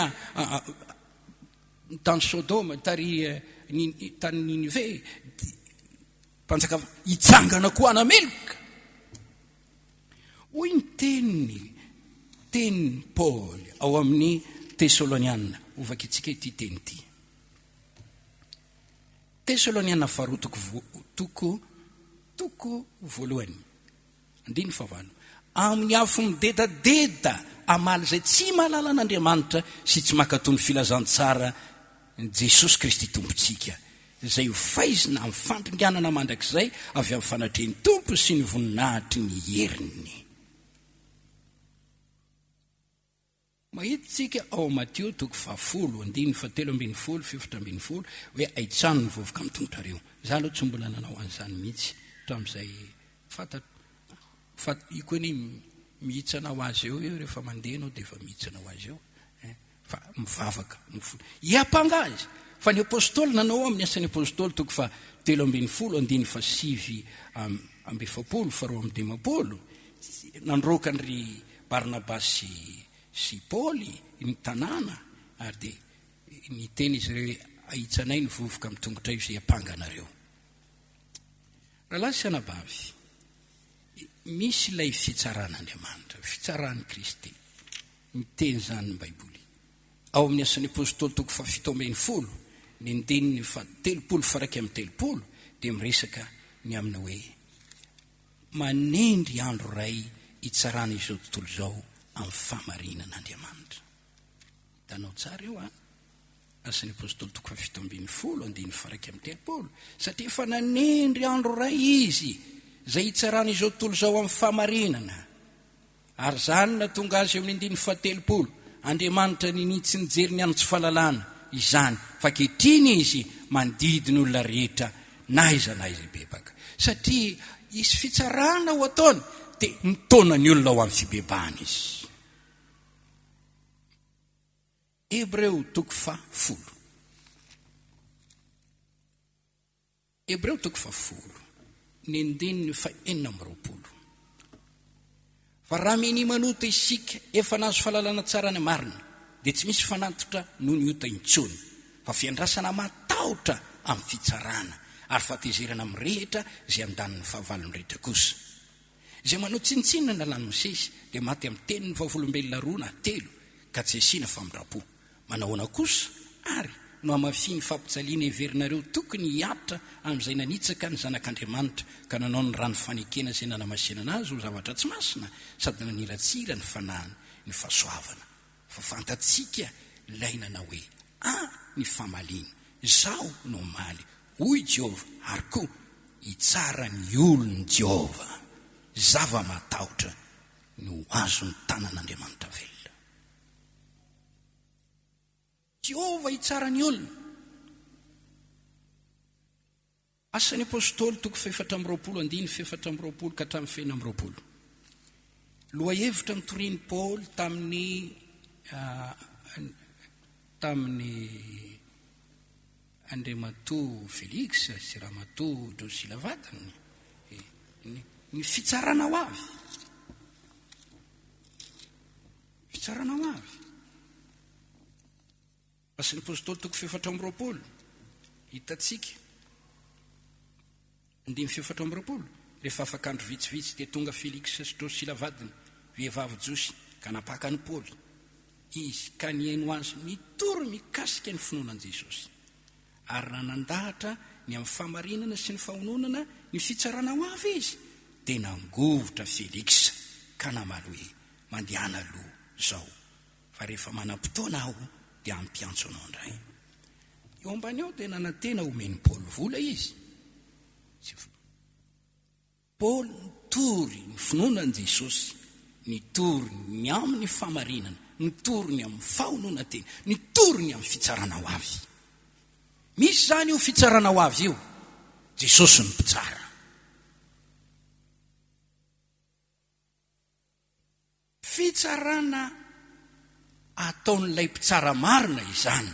tany Sodoma, tary tany Ninive, mpanjaka hitsangana koa hanameloka. Hoy ny teniny, tenin'i Paoly ao amin'ny Tesaloniana. Hovakintsika ity teny ity. Tesaloniana faharoa toko toko toko voalohany. Andininy fahavalo, Amin'ny afo midedadeda hamaly izay tsy mahalala an'Andriamanitra sy tsy mankatò ny filazantsara an'i Jesosy Kristy Tompontsika, izay ho faizina amin'ny fandringanana mandrakizay avy amin'ny fanatrehan'ny Tompo sy ny voninahitry ny heriny. Mahita isika ao Matio toko fahafolo, andininy fahatelo 12, 14, hoe aitsano ny vovoka amin'ny tongotrareo. Za aloha tsy mbola nanao an'izany mihitsy hatramin'izay fantatro fa io koa anie mihitsana ho azy eo io rehefa mandeha ianao dia efa mihitsana ho azy eo eh, fa mivavaka mifona. Hiampanga azy fa ny apostoly nanao amin'ny asan'ny apostoly toko faha 13 andininy faha 49 faha 52 nandroaka an-dry Barnabasy sy Paoly ny tanàna, ary dia niteny izy ireo hoe, Ahitsanay ny vovoka amin'ny tongotray izay hiampanga anareo. Rahalahy sy anabavy, misy ilay fitsaran'Andriamanitra, fitsaran'i Kristy. Miteny izany ny Baiboly. Ao amin'ny Asan'ny Apostoly toko faha-17, ny andininy faha-30 faha-31 dia miresaka ny amin'ny hoe Manendry andro iray hitsarana izao tontolo izao amin'ny fahamarinana Andriamanitra. Hitanao tsara io an? Asan'ny Apostoly toko faha-17 andininy faha-31, satria efa nanendry andro iray Izy izay hitsarana izao tontolo izao amin'ny fahamarinana. Ary izany no nahatonga azy eo amin'ny andininy fahatelopolo, Andriamanitra ninia tsy nijery ny amin'ny tsy fahalalana izany, fa ankehitriny Izy mandidy ny olona rehetra na aiza na aiza hibebaka. Satria hisy fitsarana ho ataony, dia mitaona ny olona ho amin'ny fibebahana Izy. Hebreo toko faha-10. Hebreo toko fahafolo, ny andininy fahenina amby 20. Fa raha minia manota isika, efa nahazo fahalalana tsara ny marina, dia tsy misy fanatitra noho ny ota intsony, fa fiandrasana matahotra amin'ny fitsarana, ary fahatezerana mirehitra izay andanin'ny fahavalony rehetra kosa. Izay manao tsinontsinona ny lalàn'i Mosesy dia maty amin'ny tenin'ny vavolombelona roa na telo, ka tsy asiana famindram-po. Manahoana kosa àry no hamafian'ny fampijaliana heverinareo tokony hihatra amin'izay nanitsaka ny Zanak'Andriamanitra ka nanao ny rano fanekena izay nanamasinana azy ho zavatra tsy masina sady naniratsira ny fanahiny ny fahasoavana. Fa fantatsika ilay nanao hoe, A ny famaliana, izaho no hamaly, hoy Jehovah, ary koa hitsara ny olony Jehovah. Zava-mahatahotra ny ho azon'ny tanan'Andriamanitra velona. Jehovah hitsara ny olona. Asan'ny Apostoly toko fahefatra amby 20 andininy fahefatra amby 20 ka hatramin'ny fahenina amby 20. Lohahevitra notorian'i Paoly tamin'ny tamin'ny Andriamatoa Felix sy Ramatoa Drosila vadiny ny fitsarana ho avy. Fitsarana ho avy. Asan'ny Apostoly toko fahefatra amby 20. Hitantsika. Andininy fahefatra amby 20. Rehefa afaka andro vitsivitsy dia tonga Felix sy Drosila vadiny, vehivavy jiosy, ka nampaka an'i Paoly izy ka nihaino azy nitory mikasika ny finoana an'i Jesosy. Ary raha nandahatra ny amin'ny fahamarinana sy ny fahononana ny fitsarana ho avy izy, dia nangovitra Felix ka namaly hoe, Mandehana aloha izao, fa rehefa manam-potoana aho dia hampiantso anao indray. Eo ambany eo dia nanantena homen'i Paoly vola izy. Tsy Paoly nitory ny finoana an'i Jesosy, nitory ny amin'ny fahamarinana, nitory ny amin'ny fahononan-tena, nitory ny amin'ny fitsarana ho avy. Misy izany io fitsarana ho avy io. Jesosy no mpitsara. Fitsarana ataon'ilay mpitsara marina izany.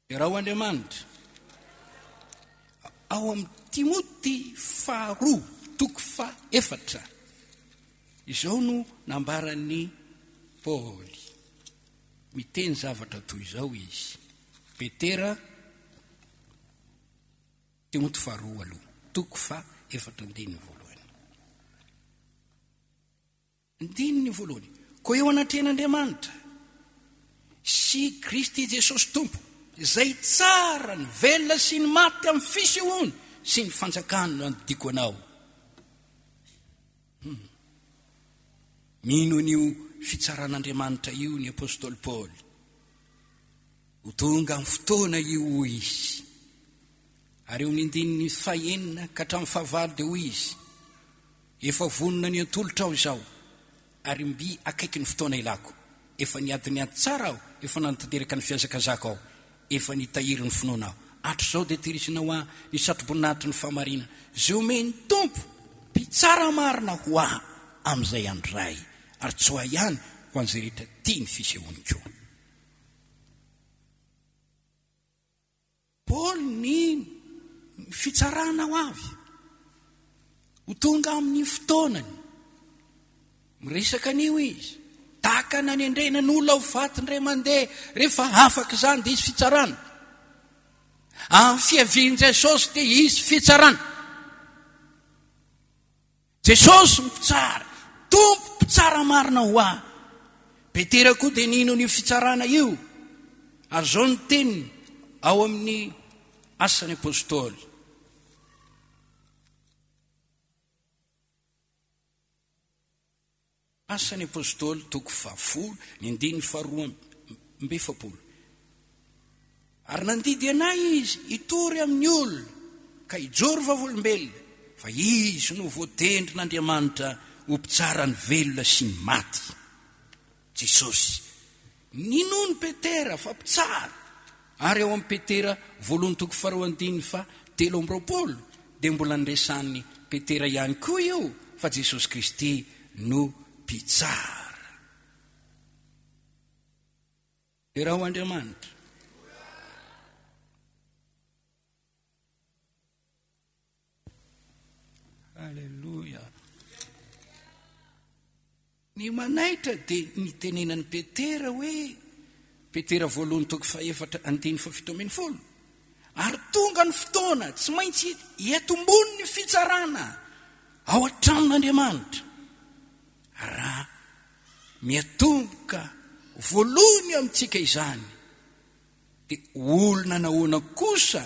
Derao Andriamanitra. Ao amin'ny Timoty faharoa toko fahaefatra, izao no nambaran'i Paoly. Miteny zavatra toy izao izy. Petera, Timoty faharoa aloha, toko fahaefatra andininy voalohany. Andininy voalohany, Koa eo anatrehan'Andriamanitra sy Kristy Jesosy Tompo, izay hitsara ny velona sy ny maty amin'ny fisehoany sy ny fanjakany no andidiako anao. Hmm. Mino an'io fitsaran'Andriamanitra io ny apostoly Paoly. Ho tonga amin'ny fotoana io hoy izy. Ary eo amin'ny andininy fahenina ka hatramin'ny fahavalo dia hoy izy, Efa vonona ny hatolotra aho izao, ary mby akaiky ny fotoana ilako. Efa niady ny ady tsara aho, efa nanatanteraka ny fihazakazako aho, efa nitahiry ny finoana aho. Hatrizao dia tehirizina ho ahy ny satroboninahitry ny fahamarinana, izay omen'ny Tompo, Mpitsara marina ho ahy amin'izay andro izay, ary tsy ho ahy ihany, ho an'izay rehetra tia ny fisehoany koa. Paoly nino ny fitsarana ho avy. Ho tonga amin'ny fotoanany. Miresaka an'io izy. Tahaka nanendrena ny olona ho faty indray mandeha, rehefa afaka izany dia hisy fitsarana. Amin'ny fiavian'i Jesosy dia hisy fitsarana. Jesosy mpitsara, Tompo mpitsara marina ho ahy. Petera koa dia nino an'io fitsarana io, ary izao ny teniny ao amin'ny Asan'ny Apostoly. Asan'ny Apostoly toko fahafolo, ny andininy faharoa amby 40. Ary nandidy anay izy hitory amin'ny olona ka hijoro vavolombelona fa izy no voatendrin'Andriamanitra ho mpitsara ny velona sy ny maty. Jesosy. Ninoan'i Petera fa mpitsara, ary ao amin'ny Petera voalohany toko faharoa andininy faha 23 dia mbola niresahan'i Petera ihany koa io fa Jesosy Kristy no mpitsara. Derao Andriamanitra. Aleloia. Ny manaitra dia nitenenan'i Petera hoe, Petera voalohany toko fahefatra andininy fahafito 17, ary tonga ny fotoana tsy maintsy hiatombony ny fitsarana ao an-tranon'Andriamanitra. Raha miatomboka. voalohany eo amintsika izany, dia olona nahoana kosa,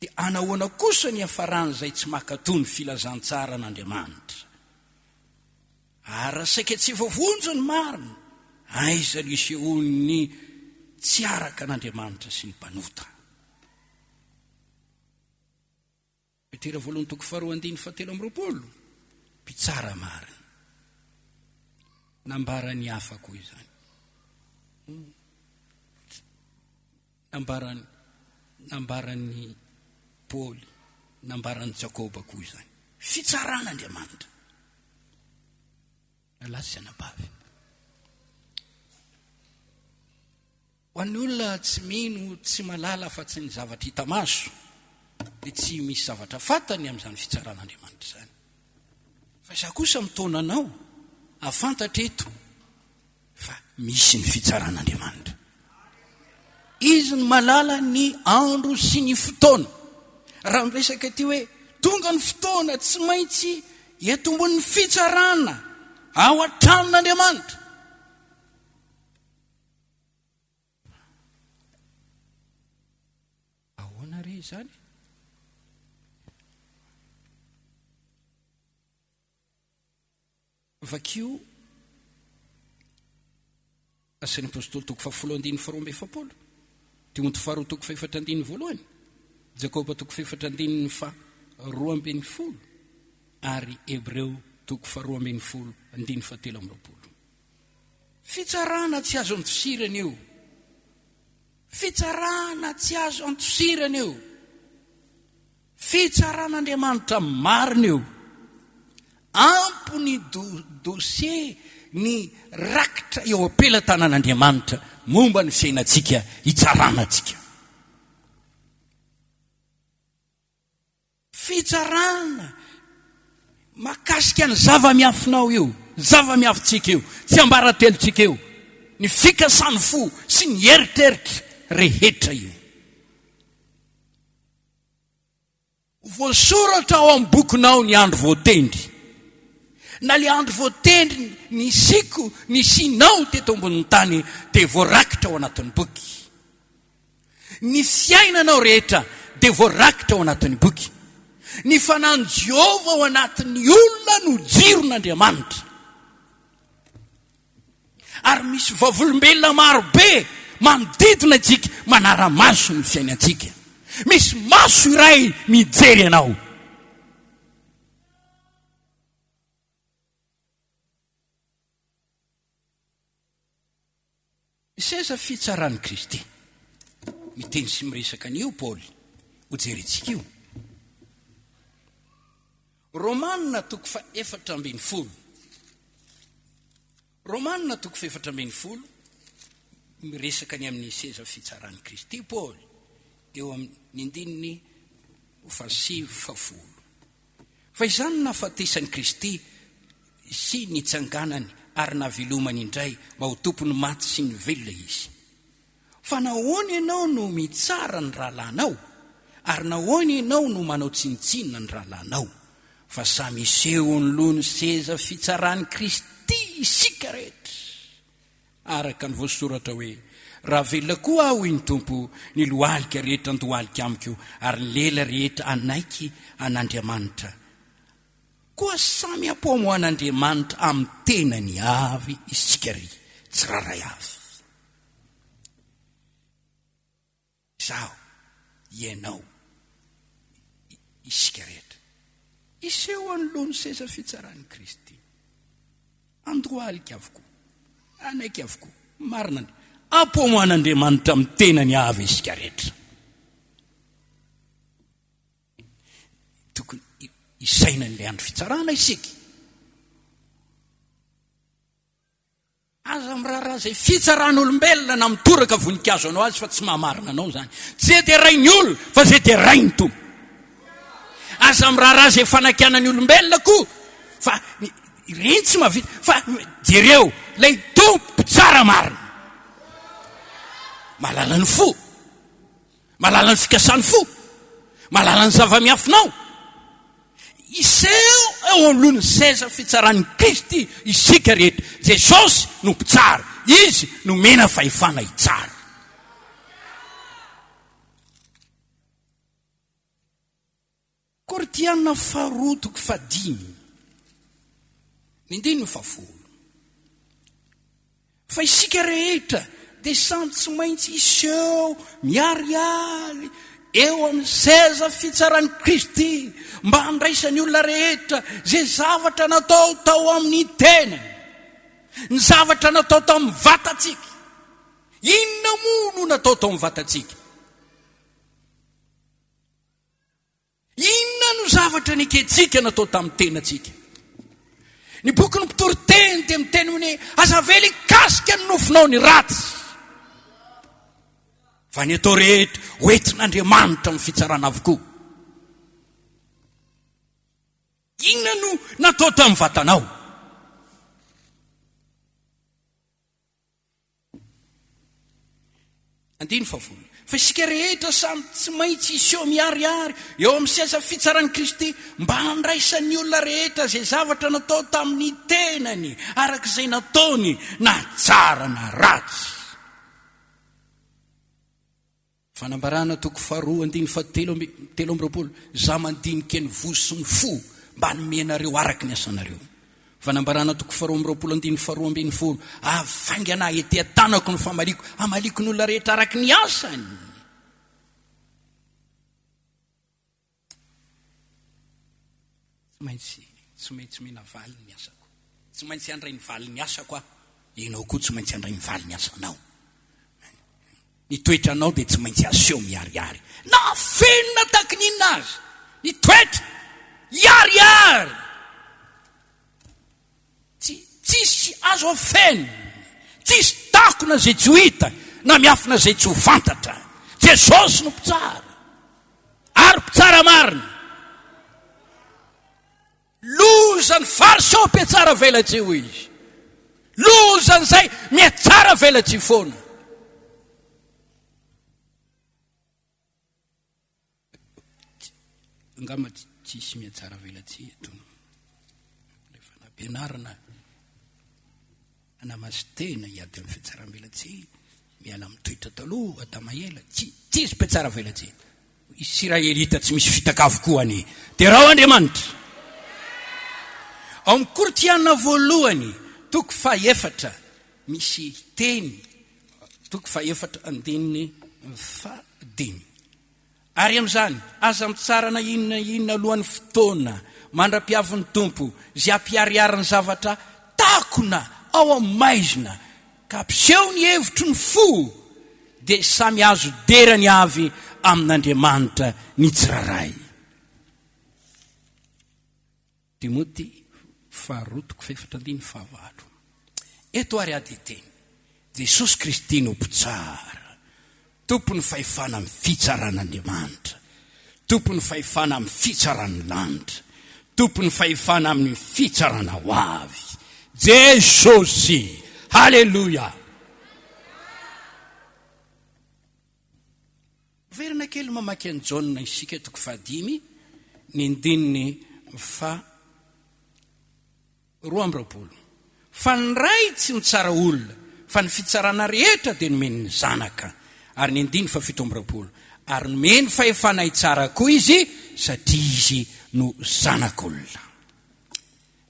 dia anahoana kosa ny hiafaran'izay tsy mankatò ny filazantsaran'Andriamanitra? Ary raha saika tsy voavonjy ny marina, aiza no isehoan'ny tsy araka an'Andriamanitra sy ny mpanota? Petera voalohany toko faharoa andininy fahatelo amby 20, mpitsara marina. Nambaran'ny hafa koa izany. Nambaran'ny nambaran'i Paoly, nambaran'i Jakoba koa izany. Fitsaran'Andriamanitra. Rahalahy sy anabavy. Ho an'ny olona tsy mino, tsy mahalala afa-tsy ny zavatra hita maso, dia tsy misy zavatra fantany amin'izany fitsaran'Andriamanitra izany. Fa izaho kosa mitaona anao hahafantatra eto fa misy ny fitsaran'Andriamanitra. Izy no mahalala ny andro sy ny fotoana. Raha miresaka ity hoe tonga ny fotoana tsy maintsy hiatombon'ny fitsarana ao an-tranon'Andriamanitra. Ahoana re izany? Vakio Asan'ny Apostoly toko fahafolo andininy faharoa amby 40, Timoty faharoa toko fahefatra andininy voalohany, Jakoba toko fahefatra andininy faharoa 12 ary Hebreo toko faharoa 12 andininy fahatelo amby 20. Fitsarana tsy azo andosirana io. Fitsarana tsy azo andosirana io. Fitsaran'Andriamanitra marina io. Ampy ny dossier, ny rakitra eo am-pelatanan'Andriamanitra momba ny fiainantsika hitsarana antsika. Fitsarana mahakasika ny zava-miafinao io, zava-miafintsika io, tsiambaratelontsika io, ny fikasan'ny fo sy ny eritreritra rehetra io. Voasoratra ao amin'ny bokinao ny andro voatendry. Na ilay andro voatendry nisiako, nisianao teto ambonin'ny tany dia voarakitra ao anatin'ny boky. Ny fiainanao rehetra dia voarakitra ao anatin'ny boky. Ny fanahin'i Jehovah ao anatin'ny olona no jiron'Andriamanitra. Ary misy vavolombelona maro be manodidina antsika manara-maso ny fiainantsika. Misy maso iray mijery anao. Seza fitsaran'i Kristy. Miteny sy miresaka an'io Paoly. Hojerentsika io. Romana toko faha-14. Romana toko faha-14, miresaka ny amin'ny seza fitsaran'i Kristy Paoly, eo amin'ny andininy fahasivy fahafolo. Fa izany no nahafatesan'i Kristy sy nitsanganany ary nahavelomany indray mba ho Tompon'ny maty sy ny velona Izy. Fa nahoana ianao no mitsara ny rahalahinao? Ary nahoana ianao no manao tsinontsinona ny rahalahinao? Fa samy hiseho anoloan'ny seza fitsaran'i Kristy isika rehetra. Araka ny voasoratra hoe, Raha velona koa aho, hoy ny Tompo, ny lohalika rehetra handohalika amiko, ary ny lela rehetra hanaiky an'Andriamanitra. Koa samy hampaomoan'Andriamanitra amin'ny tenany avy isika ry tsirairay avy. Izaho, ianao, isika rehetra. Hiseho anoloan'ny seza fitsaran'i Kristy. Andohalika avokoa. Hanaiky avokoa. Marina ny. Apomoan'Andriamanitra amin'ny tenany avy isika rehetra. Tokony hisaina an'ilay andro fitsarana isika. Aza miraharaha izay fitsaran'olombelona na mitoraka voninkazo anao azy fa tsy mahamarina anao izany. Tsy izay derain'ny olona fa izay derain'ny Tompo. Aza miraharaha izay fanakianan'ny olombelona koa fa ireny tsy mahavita fa jereo ilay Tompo mpitsara marina. Mahalala ny fo. Mahalala ny fikasan'ny fo. Mahalala ny zava-miafinao. Hiseho eo. Eo anoloan'ny seza fitsaran'i Kristy isika rehetra. Jesosy no mpitsara. Izy no omena fahefana hitsara. Korintiana faharoa toko fahadimy, ny andininy fahafolo. Fa isika rehetra dia samy tsy maintsy hiseho miharihary eo amin'ny seza fitsaran'i Kristy mba handraisan'ny olona rehetra izay zavatra natao tao amin'ny tenany, ny zavatra natao tamin'ny vatantsika. Inona moa no natao tao amin'ny vatantsika? Inona no zavatra nekentsika natao tamin'ny tenantsika? Ny bokin'ny Mpitoriteny dia miteny hoe, Aza avela hikasika ny nofonao ny ratsy, fa ny atao rehetra hoentin'Andriamanitra amin'ny fitsarana avokoa. Inona no natao tamin'ny vatanao? Andininy fahafolo. Fa isika rehetra samy tsy maintsy hiseho miharihary eo amin'ny seza fitsaran'i Kristy mba handraisan'ny olona rehetra izay zavatra natao tamin'ny tenany araka izay nataony na tsara na ratsy. Fanambarana toko faharoa andininy fahatelo amby 23, Izaho mandinika ny voa sy ny fo mba hanome anareo araka ny asanareo. Fanambarana toko faharoa amby 20 andininy faharoa ambin'ny folo, Avy faingana aho, ety an-tanako ny famaliako, hamaliako ny olona rehetra araka ny asany. Tsy maintsy, tsy maintsy omena valiny ny asako. Tsy maintsy handray ny valin'ny asako aho. Ianao koa tsy maintsy handray ny valin'ny asanao. Ny toetranao dia tsy maintsy aseho miharihary. Na afenina tahaka ny inona aza, ny toetra hiharihary. Tsy, tsisy azo afenina, tsisy takona izay tsy ho hita, na miafina izay tsy ho fantatra. Jesosy no mpitsara, ary mpitsara marina. Loza ny Fariseo mpiatsara velatsihy, hoy izy. Loza an'izay miatsara velatsihy foana. Angamba tsisy mihatsara velatsihy eto. Rehefa nampianarina hanamasintena hiady amin'ny fihatsaram-belatsihy, miala amin'ny toetra taloha, Adama ela, tsy tsisy mpihatsara velatsihy. Isiraelita tsy misy fitaka avokoa anie. Derao Andriamanitra. Ao amin'ny Korintiana voalohany, toko fahefatra, misy teny Toko fahefatra andininy fahadimy. Ary amin'izany, aza mitsara na inona na inona alohan'ny fotoana, mandra-piavin'ny Tompo, izay hampiharihary ny zavatra takona ao amin'ny maizina, ka hampiseho ny hevitry ny fo, dia samy hahazo derany avy amin'Andriamanitra ny tsirairay. Timoty faharoa toko fahefatra andininy fahavalo. Eto ary aho dia hiteny, Jesosy Kristy no Mpitsara, Tompon'ny fahefana amin'ny fitsaran'Andriamanitra, Tompon'ny fahefana amin'ny fitsaran'ny lanitra, Tompon'ny fahefana amin'ny fitsarana ho avy. Jesosy! Haleloia! Miverina kely mamaky an'i Jaona isika toko fahadimy ny andininy faha 22. Fa ny Ray tsy mitsara olona, fa ny fitsarana rehetra dia nomeny ny Zanaka. Ary ny andininy faha 27. Ary nomeny fahefana hitsara koa Izy, satria Izy no Zanak'olona.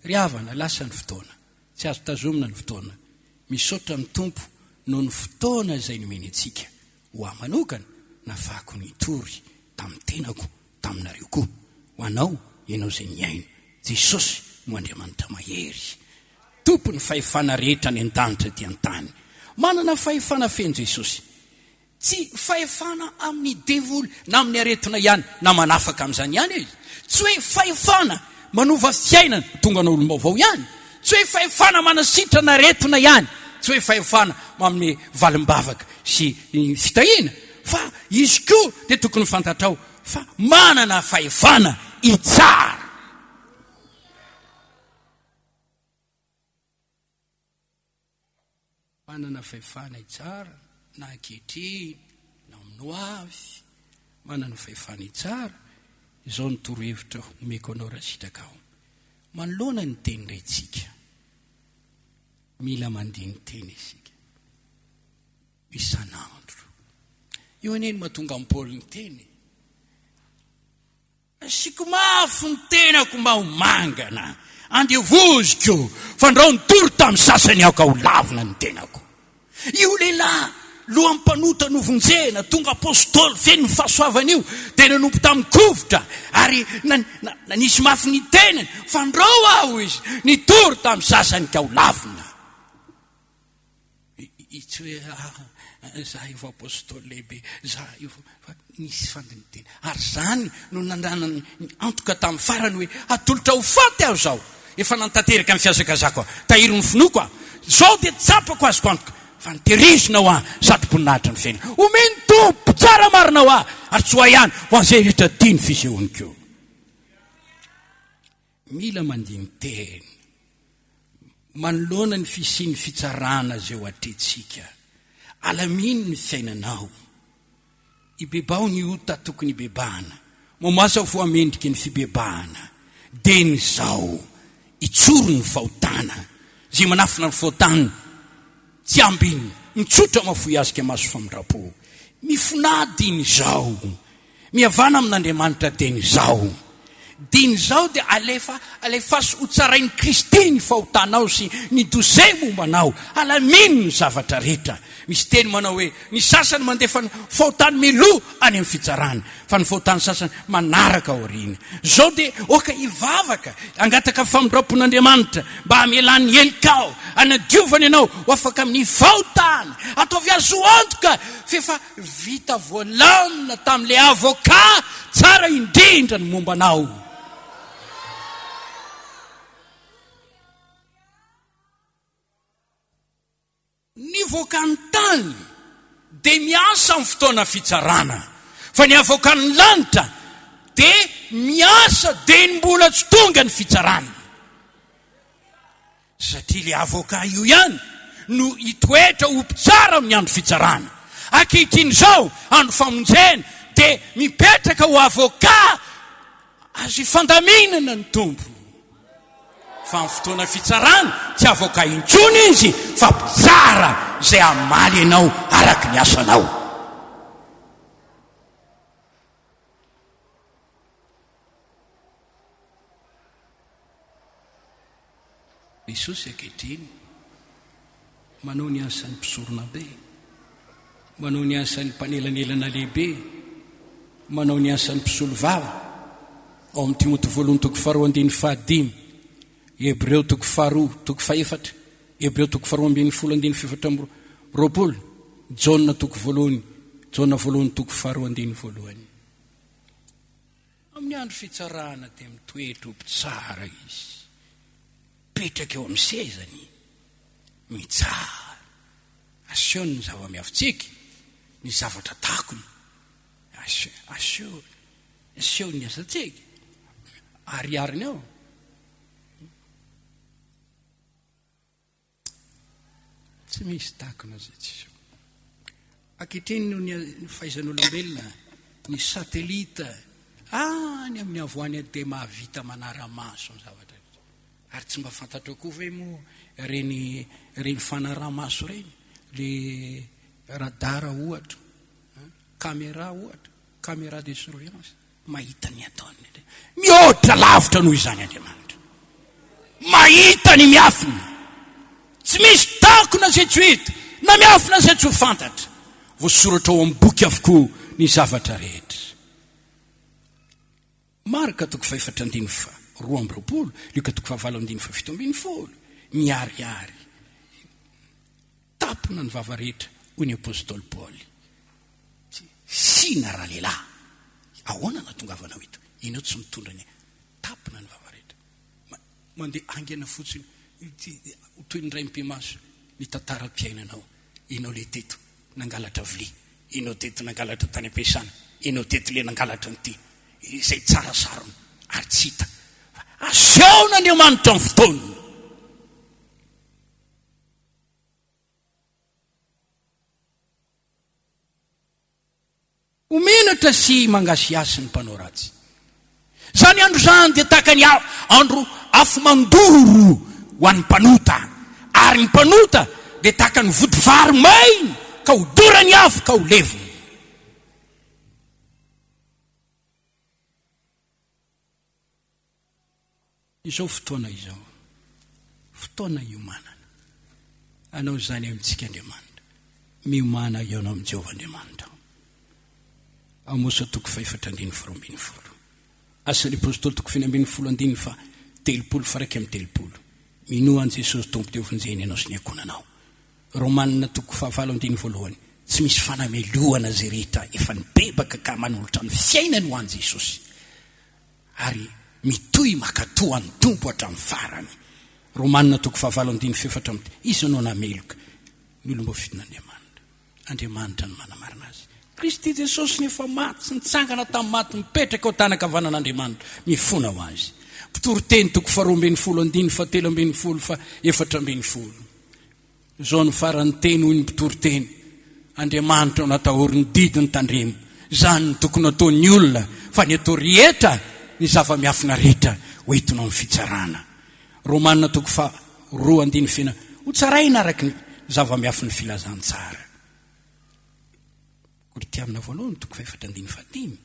Ry havana, lasa ny fotoana. Tsy azo tazomina ny fotoana. Misaotra ny Tompo noho ny fotoana izay nomeny antsika. Ho ahy manokana, nafahako nitory tamin'ny tenako, taminareo koa. Ho anao, ianao izay nihaino. Jesosy no Andriamanitra mahery. Tompon'ny fahefana rehetra any an-danitra ety an-tany. Manana fahefana feno Jesosy. Tsy fahefana amin'ny devoly na amin'ny aretina ihany na manafaka amin'izany ihany izy. Tsy hoe fahefana manova fiainana tonga anao olom-baovao ihany. Tsy hoe fahefana manasitrana aretina ihany. Tsy hoe fahefana manome valim-bavaka sy fitahiana. Fa izy koa dia tokony fantatrao fa manana fahefana hitsara. Manana fahefana hitsara na ankehitriny na amin'ny ho avy. Manana fahefana hitsara. Izao no torohevitra omeko anao raha sitrakao. Manoloana ny teny rentsika, mila mandini-tena isika isan'andro. Io anie no mahatonga an'i Paoly niteny e. Asiako mafy ny tenako mba ho mangana, andevoziko, fandrao nitory tamin'ny sasany aho ka ho lavina ny tenako. Io lehilahy lohan'ny mpanota novonjena, tonga apostoly feno ny fahasoavana io, dia nanompo tamin'ny kovitra ary nanisy mafy ny tenany, fandrao aho izy, nitory tamin'ny sasany ka ho lavina. Tsy hoe ah, za io fa apostoly lehibe, za io fa nisy fandinitena. Ary izany no nananany ny antoka tamin'ny farany hoe hatolotra ho faty aho izao. Efa nantanteraka ny fihazakazako aho, tahiry ny finoako aho. Izao dia tsapako azoko antoka fa notehirizina ho ahy satroboninahitra ny fiainana. Omen'ny Tompo tsara marina ho ahy, ary tsy ho ahy ihany, ho an'izay rehetra tia ny fisehoany koa. Mila mandini-tena manoloana ny fisian'ny fitsarana izay ho atrehintsika. Alamino ny fiainanao. Ibebaho ny ota tokony hibebahana. Mamoasa fo hamendrika ny fibebahana. Dieny izao, itsoro ny fahotana. Izay manafina ny fahotany, tsy ambiny, mitsotra mahafoy azy ka mahazo famindram-po. Mifonà dieny izao. Mihavana amin'Andriamanitra dieny izao. Dieny izao dia alefa, alefaso ho tsarain'i Kristy ny fahotanao sy ny dosie momba anao. Alamino ny zavatra rehetra. Misy teny manao hoe, ny sasany mandefa ny fahotany mialoha any amin'ny fitsarana, fa ny fahotan'ny sasany manaraka aoriana. Izao dia oka hivavaka, hangataka famindram-pon'Andriamanitra mba hamelany ny helokao, hanadiovany anao ho afaka amin'ny fahotana. Ataovy azo antoka f'efa Vita voalamina tamin'ilay avocat tsara indrindra ny momba anao. Ny voakan'ny tany dia miasa amin'ny fotoana fitsarana, fa ny avoakan'ny lanitra dia miasa dieny mbola tsy tonga ny fitsarana. Satria ilay avocat io ihany no hitoetra ho mpitsara amin'ny andro fitsarana. Ankehitriny izao, andro famonjena, dia mipetraka ho avocat azo ifandaminana ny Tompo. Fa amin'ny fotoana fitsarana, tsy avocat intsony Izy fa mpitsara izay hamaly anao araka ny asanao. Jesosy ankehitriny manao ny asan'ny mpisoronabe, manao ny asan'ny mpanelanelana lehibe, manao ny asan'ny mpisolovava ao amin'ny Timoty voalohany toko faharoa andininy fahadimy, Hebreo toko faharoa toko fahefatra, Hebreo toko faharoa ambin'ny folo andininy fahefatra amby 20, Jaona toko voalohany, Jaona voalohany toko faharoa andininy voalohany. Amin'ny andro fitsarana dia mitoetra ho mpitsara izy, mipetraka eo amin'ny sezany, mitsara. Asehony ny zava-miafintsika, ny zavatra takony, asehony, asehony ny asantsika, ariariny ao. Tsy misy takona izay tsy iseho. Ankehitriny noho ny fahaizan'olombelona, ny satellite any amin'ny havoany any dia mahavita manara-maso ny zavatra rehetra. Ary tsy mba fantatrao koa ve moa ireny ireny fanaraha-maso ireny, le radar ohatra, camera ohatra, camera de surveillance. Mahita ny ataony. Mihoatra lavitra noho izany Andriamanitra. Mahita ny miafina. Tsy misy takona izay tsy ho hita, na miafina izay tsy ho fantatra. Voasoratra ao amin'ny boky avokoa ny zavatra rehetra. Marka toko fahefatra andininy faha 22, Lioka toko fahavalo andininy faha 17, miharihary. Tapona ny vava rehetra, hoy ny apostoly Paoly. Sina ralehilahy! Ahoana no ahatongavanao eto? Ianao tsy mitondra ny tapona ny vava rehetra. Mandeha haingana fotsiny ho toy ny raim-pimaso ny tantaram-piainanao. Ianao ilay teto nangalatra vilia, ianao teto nangalatra tany am-piasana, ianao teto ilay nangalatra an'ity. Izay tsara sarona ary tsy hita. Fa asehon'Andriamanitra ny fotoana. Ho menatra sy mangasihasy ny mpanao ratsy. Izany andro izany dia tahaka ny andro Afo mandoro ho an'ny mpanota, ary ny mpanota dia tahaka ny vodivary maina ka hodoran'ny afo ka ho levona. Izao fotoana izao, fotoana hiomanana. Hanao izany amintsika Andriamanitra. Miomàna hihaona amin'i Jehovah Andriamanitrao. Amosa toko fahefatra andininy faharoa ambin'ny folo. Asan'ny Apostoly toko faheny 12 andininy faha 30 faha 31. Minoa an'i Jesosy Tompo dia hovonjena ianao sy ny ankohonanao. Romanina toko fahavalo andininy voalohany. Tsy misy fanamelohana izay rehetra efa nibebaka ka manolotra ny fiainany ho an'i Jesosy ary mitohy mankatò an'ny Tompo hatramin'ny farany. Romanina toko fahavalo andininy fahefatra amby Iza no nameloka ny olom-boafidin'Andriamanitra? Andriamanitra no manamarina azy. Kristy Jesosy no efa maty sy nitsangana tamin'ny maty mipetraka eo an-tanan-kavanan'Andriamanitra mifona ho azy. Mpitoriteny toko faharoa ambin'ny folo andininy fahatelo ambin'ny folo faha 14. Izao no faran'ny teny hoy ny mpitoriteny, Andriamanitra no atahory ny didiny tandremo. Izany no tokony ataon'ny olona fa ny atao rehetra ny zava-miafina rehetra ho entina ao amin'ny fitsarana. Romana toko faha roa andininy feno Ho tsaraina araka ny zava-miafin'ny filazantsara. Korintiana voalohany toko fahefatra andininy fahadimy.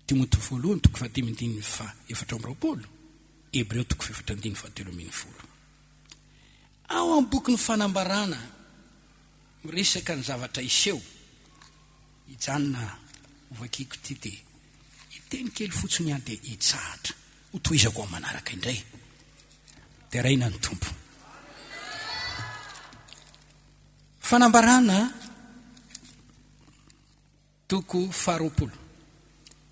Timoty voalohany toko fahadimy andininy faha 24. Hebreo toko fahefatra andininy fahatelo ambin'ny folo. Ao amin'ny bokin'ny Fanambarana miresaka ny zavatra hiseho. Hijanona hovakiko ity dia hiteny kely fotsiny aho dia hitsahatra. Hotohizako amin'ny manaraka indray. Deraina ny Tompo. Fanambarana toko faharoapolo,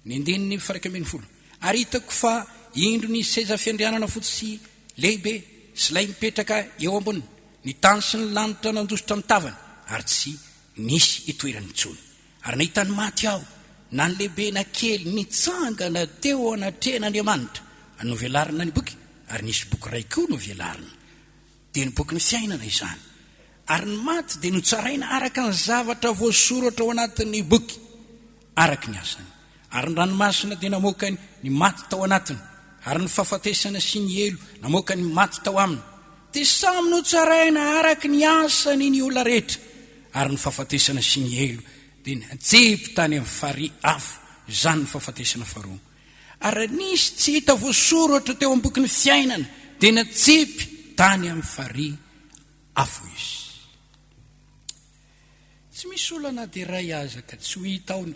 ny andininy faha 11. Ary hitako fa indro nisy seza fiandrianana fotsy sy lehibe, sy ilay mipetraka eo amboniny, ny tany sy ny lanitra nandositra ny tavany, ary tsy nisy itoerany intsony. Ary nahita ny maty aho, na ny lehibe na kely, nitsangana teo anatrehan'Andriamanitra. Ary novelarina ny boky, ary nisy boky iray koa novelarina, dia ny bokin'ny fiainana izany. Ary ny maty dia notsaraina araka ny zavatra voasoratra ao anatin'ny boky, araka ny asany. Ary ny ranomasina dia namoaka ny maty tao anatiny, ary ny fahafatesana sy ny helo namoaka ny maty tao aminy. Dia samy notsaraina araka ny asany ny olona rehetra, ary ny fahafatesana sy ny helo dia natsipy tany amin'ny farihy afo, izany ny fahafatesana faharoa. Ary raha nisy tsy hita voasoratra teo amin'ny bokin'ny fiainana, dia natsipy tany amin'ny farihy afo izy. Tsy misy olona na dia iray aza ka tsy ho hita ao,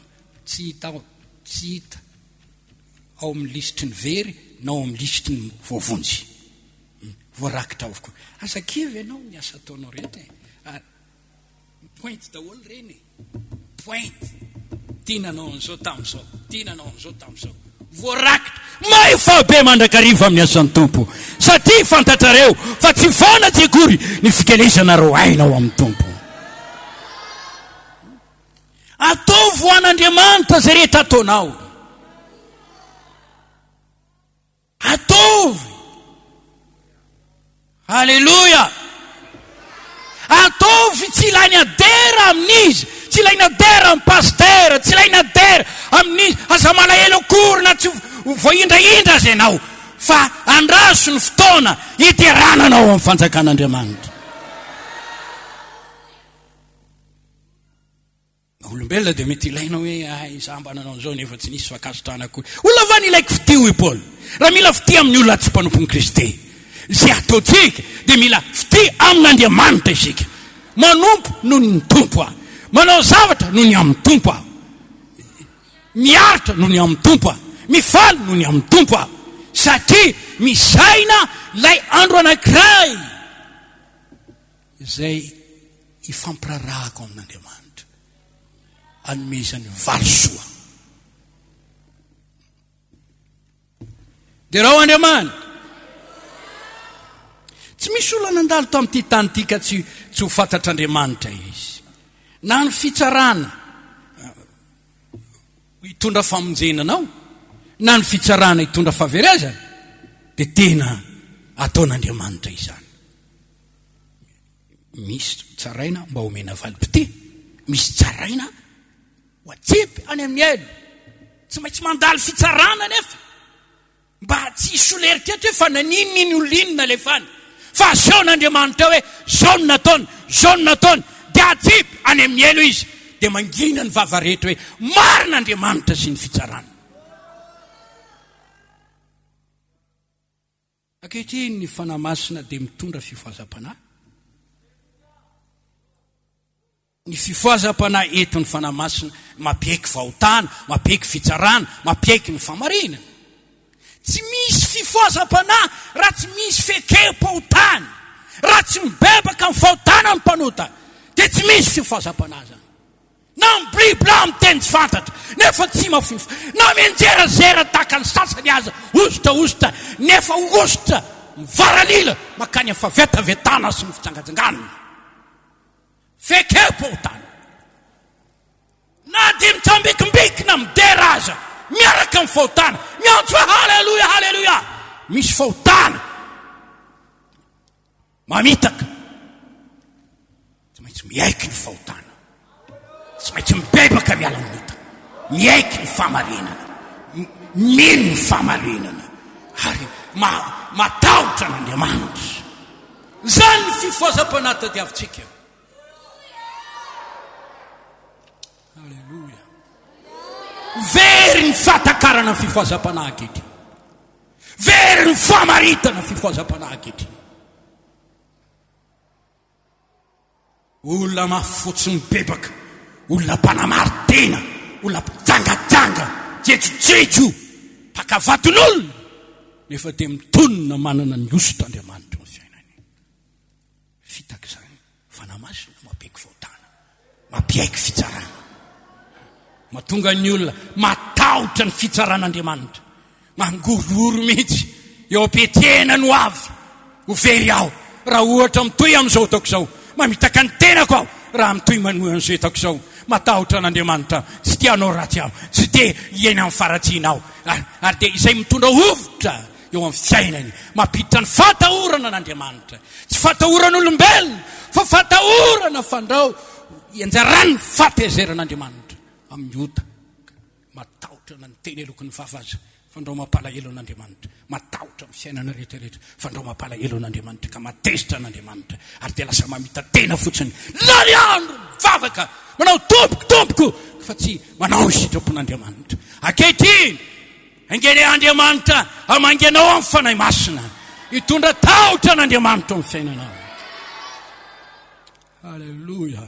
tsy hita ao, tsy hita ao amin'ny lisitry ny very na ao amin'ny lisitry ny voavonjy. Voarakitra ao avokoa. Aza kivy ianao ny asa ataonao rehetra e. Ary pointe daholo ireny e. Pointe. Ty nanao an'izao tamin'izao, ty nanao an'izao tamin'izao. Voarakitra. Mahefa be mandrakariva amin'ny asan'ny Tompo. Satria fantatrareo fa tsy foana tsy akory ny fikelezanareo aina ao amin'ny Tompo. Ataovy ho an'Andriamanitra izay rehetra ataonao. Ataovy! Aleloia! Ataovy tsy ilaina dera amin'iza, tsy ilaina dera amin'ny pasitera, tsy ilaina dera amin'iza, aza malahelo akory na tsy voahindrahindra aza ianao, fa andraso ny fotoana hiderana anao amin'ny fanjakan'Andriamanitra. Olombelona dia mety ilaina hoe ay izaho mba nanao an'izao nefa tsy nisy fankasitrahana akory. Olona va ny ilaiko fitia hoy Paoly. Raha mila fitia amin'ny olona tsy mpanompon'i Kristy. Izay ataontsika dia mila fitia amin'Andriamanitra isika. Manompo noho ny Tompo aho. Manao zavatra noho ny amin'ny Tompo aho. Miaritra noho ny amin'ny Tompo aho. Mifaly noho ny amin'ny Tompo aho. Satria misaina ilay andro anankiray. Izay ifampirarahako amin'Andriamanitra, anomezany valisoa. Derao Andriamanitra. Tsy misy olona nandalo tamin'ity tany ity ka tsy tsy ho fantatr'Andriamanitra izy. Na ny fitsarana hitondra famonjena anao na ny fitsarana hitondra fahaverezana dia tena ataon'Andriamanitra izany. Misy tsaraina mba omena valim-pitia, misy tsaraina ho atsipy any amin'ny helo. Tsy maintsy mandalo fitsarana anefa mba tsy. tsy hisolerika eto hoe fa naninona iny olona iny nalefany. Fa asehon'Andriamanitra hoe zao no nataony, zao no nataony, dia atsipy any amin'ny helo izy. Dia mangina ny vava rehetra hoe marina Andriamanitra sy ny fitsarany. Ankehitriny ny Fanahy Masina dia mitondra fifohazam-panahy. Ny fifohazam-panahy entin'ny Fanahy Masina mampiaiky fahotana, mampiaiky fitsarana, mampiaiky ny fahamarinana. Tsy misy fifohazam-panahy raha tsy misy fiekem-pahotana. Raha tsy mibebaka amin'ny fahotana ny mpanota dia tsy misy fifohazam-panahy izany. Na miblibla amin'ny teny tsy fantatra nefa tsy mafofo, na mianjerazera tahaka ny sasany aza, hosotra hosotra nefa hosotra mivaralila mankany amin'ny fahavetavetana sy ny fijangajangana. Fekeo-pahotana. Na dia mitsambikimbikina midera aza miaraka amin'ny fahotana, miantso hoe haleloia, haleloia, misy fahotana mamitaka. Tsy maintsy miaiky ny fahotana. Tsy maintsy mibebaka miala amin'ny ota. Miaiky ny fahamarinana. Mino ny fahamarinana. Ary matahotra an'Andriamanitra. Izany ny fifohazam-panahy tadiavintsika. Aleloia. Very ny fahatakarana ny fifohazam-panahy ankehitriny. Very ny famaritana ny fifohazam-panahy ankehitriny. Olona mafy fo tsy mibebaka, olona mpanamari-tena, olona mpijangajanga, jejojejo, mpaka vadin'olona, nefa dia mitonona manana ny hosotr'Andriamanitra eo amin'ny fiainany. Fitaka izany. Fanahy Masina mampiaiky fahotana, mampiaiky fitsarana. Mahatonga ny olona matahotra ny fitsaran'Andriamanitra. Mangorohoro mihitsy eo am-piatrehana ny ho avy. Ho very aho raha ohatra mitohy amin'izao ataoko izao. Mamitaka ny tenako aho raha mitohy manohy an'izao ataoko izao. Matahotra an'Andriamanitra aho. Tsy te hanao ratsy aho. Tsy te hiaina amin'ny faharatsiana aho. Ary dia izay mitondra hovitra eo amin'ny fiainany. Mampiditra ny fahatahorana an'Andriamanitra. Tsy fatahoran'olombelona fa fatahorana fandrao ianjaran'ny fahatezeran'Andriamanitra amin'ny ota. Matahotra na ny teny aloky ny vava aza fandrao mampalahelo an'Andriamanitra. Matahotra amin'ny fiainana rehetra rehetra fandrao mampalahelo an'Andriamanitra ka matezitra an'Andriamanitra ary dia lasa mamita-tena fotsiny. Lany andro mivavaka manao tompoko tompoko fa tsy manao ny sitrapon'Andriamanitra. Ankehitriny Enga anie Andriamanitra hamangy anao amin'ny Fanahy Masina, hitondra tahotra an'Andriamanitra ao amin'ny fiainanao. Alléluia.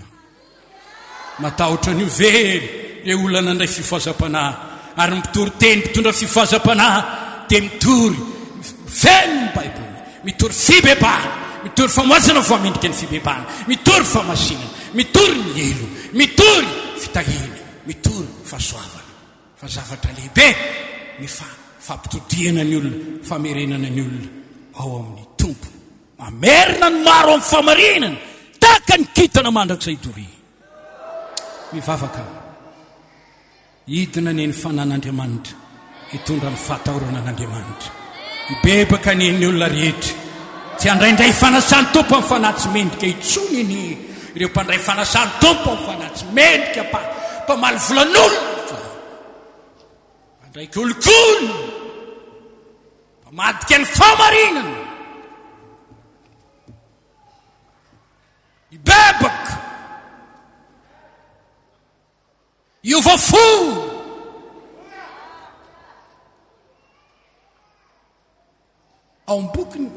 Matahotra an'io very ireo olona nandray fifohazam-panahy ary ny mpitory teny mpitondra fifohazam-panahy dia mitory feno ny Baiboly, mitory fibebahana, mitory famoazana voamendrika ny fibebahana, mitory famasinana, mitory ny helo, mitory fitahiana, mitory fahasoavana. Fa zavatra lehibe ny fampitodihana ny olona, famerenana ny olona ao amin'ny Tompo. Mamerina ny maro amin'ny famarinana, tahaka ny kintana mandrakizay doria. Mivavaka aho. Hidina anie ny fanan'Andriamanitra, hitondra ny fahatahorana an'Andriamanitra. Hibebaka anie ny olona rehetra. Tsy handraindray fanasan'ny Tompo amin'ny fanahy tsy mendrika intsony anie ireo mpandray fanasan'ny Tompo amin'ny fanahy tsy mendrika, mpamaly volan'olona, mpandray kolikoly, mpamadika ny fahamarinana. Hibebaka. Hiova fo. Ao amin'ny bokin'ny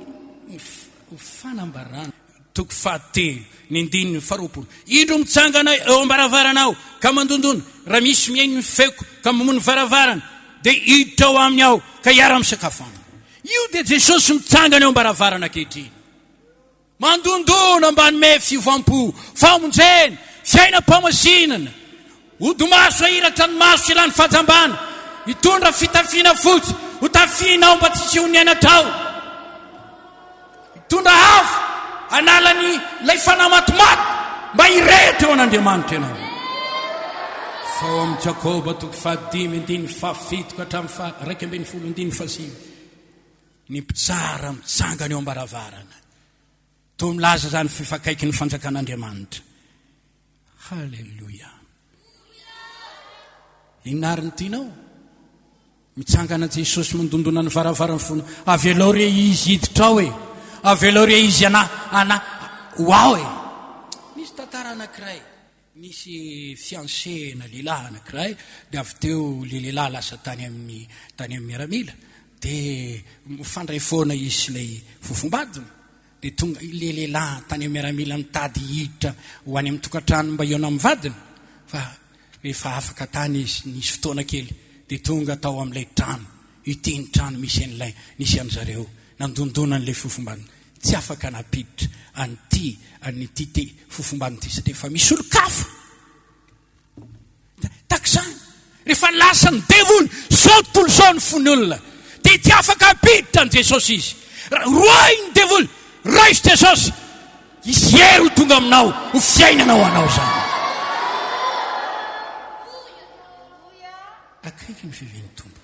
Fanambarana, toko fahatelo, ny andininy faharoapolo, Indro mitsangana eo am-baravarana aho ka mandondona, raha misy mihaino ny feoko ka mamoha ny varavarana, dia hiditra ao aminy aho ka hiara-misakafo aminy. Io dia Jesosy mitsangana eo am-baravarana ankehitriny. Mandondona mba hanome fiovam-po, famonjena, fiainam-pamasinana. Hodi-maso hahiratra ny maso hilan'ny fahajambana, hitondra fitafiana fotsy ho tafianao mba tsy hisehoan'ny henatrao. Hitondra afo hanala ny ilay fanahy matimaty mba hirehitra eo an'Andriamanitra ianao. Fa ao amin'i Jakoba toko fahadimy andininy fahafito ka hatramin'ny faha 11 andininy fahasivy. Ny mpitsara mitsangana eo am-baravarana. Toa milaza izany fa efa akaiky ny fanjakan'Andriamanitra. Haleloia. Inona ary ny tianao? Mitsangana Jesosy mandondona ny varavaran'ny fony. Avelao re izy hiditra ao e. Avelao re izy ana ana ho ao e. Nisy tantara anankiray. Nisy fiancé-na lehilahy anankiray dia avy teo ilay lehilahy lasa tany amin'ny tany amin'ny miaramila dia mifandray foana izy sy ilay fofombadiny. Dia tonga ilay lehilahy tany amin'ny miaramila nitady hiditra ho any amin'ny tokantrano mba hihaona amin'ny vadiny fa rehefa afaka tany izy nisy fotoana kely dia tonga tao amin'ilay trano, ity ny trano misy an'ilay nisy an-dry zareo, nandondona an'ilay fofombadiny. Tsy afaka nampiditra an'ity an'ity te fofombadiny ity satria efa misy olon-kafa. Tahaka izany, rehefa lasa ny devoly, izao tontolo izao ny fon'ny olona, dia tsy afaka hampiditra an'i Jesosy izy. Roahy ny devoly, raiso Jesosy, hisy hery ho tonga aminao, ho fiainana ho anao izany. Akaiky ny fiavian'ny Tompo.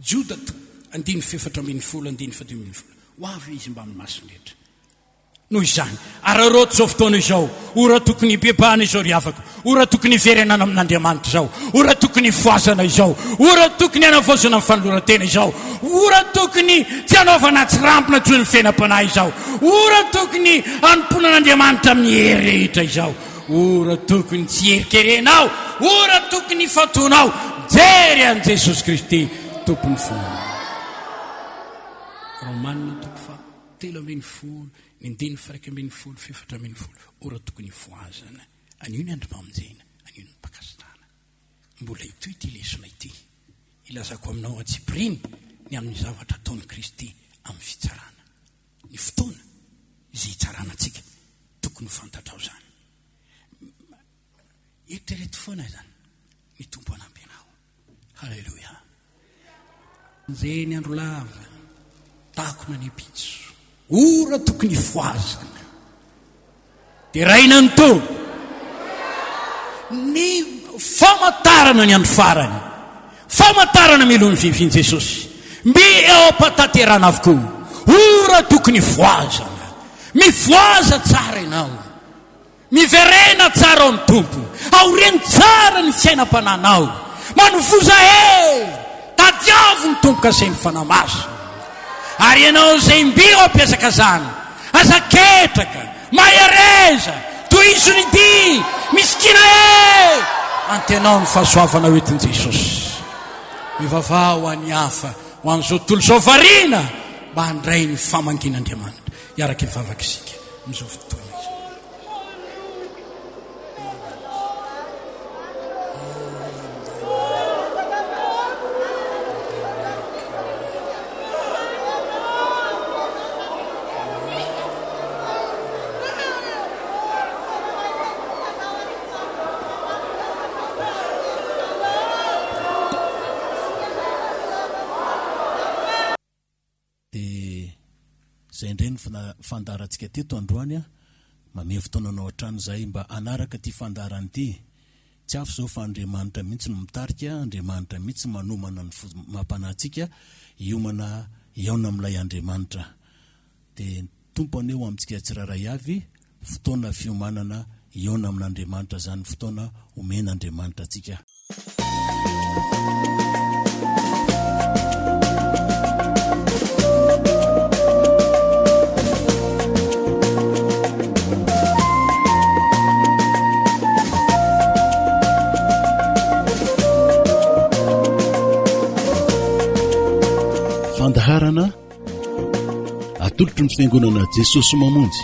Joda toko andininy fahefatra 14 andininy fahadimy 15. Ho avy izy mbamin'ny masony rehetra. Noho izany, araraoty izao fotoana izao, ora tokony hibebahana izao ry havako, ora tokony hiverenana amin'Andriamanitra izao, ora tokony hifohazana izao, ora tokony hanavaozana ny fanoloran-tena izao, ora tokony tsy hanaovana tsirambina intsony ny fiainam-panahy izao, ora tokony hanompoana an'Andriamanitra amin'ny hery rehetra izao, ora tokony tsy hierikerena ora tokony hifantohanao mijery an'i Jesosy Kristy Tompon'ny finoana. Romana toko faha 13, ny andininy faha-11 faha-14, ora tokony hifohazana. Anio ny androm-pamonjena, anio ny mpankasitrahana. Mbola hitohy ity lesona ity. Ilazako aminao antsipiriany ny amin'ny zavatra ataon'i Kristy amin'ny fitsarana. Ny fotoana izay hitsarana antsika, tokony ho fantatrao izany. Eritrereto foana izany. Ny Tompo hanampy anao. Haleloia. Njehy andro lava, takona ny ampitso. Ora tokony hifohazana. Deraina ny Tompo. Ny famantarana ny andro farany. Famantarana mialoha ny fiavian'i Jesosy. Mby eo am-pahataterahana avokoa. Ora tokony hifohazana. Mifohaza tsara ianao. Miverena tsara ao amin'ny Tompo. Aoreno tsara ny fiainam-panahinao. Manovoza hery. Tadiavo ny tombo-kasen'ny Fanahy Masina. Ary ianao izay mby eo am-pihazakazahana, aza ketraka, mahereza, tohizo ny dia, misikina hery. Antenao ny fahasoavana hoentin'i Jesosy. Mivavaha ho an'ny hafa, ho an'izao tontolo izao variana mba handray ny famangian'Andriamanitra. Hiaraka hivavaka isika amin'izao fotoana izao. Dia izay indray ny fandaharantsika teto androany an! Mamehy fotoana anao hatrany izahay mba hanaraka ity fandaharana ity. Tsy hafa izao fa Andriamanitra mihitsy no mitarika, Andriamanitra mihitsy manomana ny fo amam-panahintsika hiomana hihaona amin'ilay Andriamanitra. Dia ny Tompo anie ho amintsika tsirairay avy, fotoana fiomanana hihaona amin'Andriamanitra izany fotoana omen'Andriamanitra antsika. Fandaharana atolotry ny Fiangonana Jesosy Mamonjy.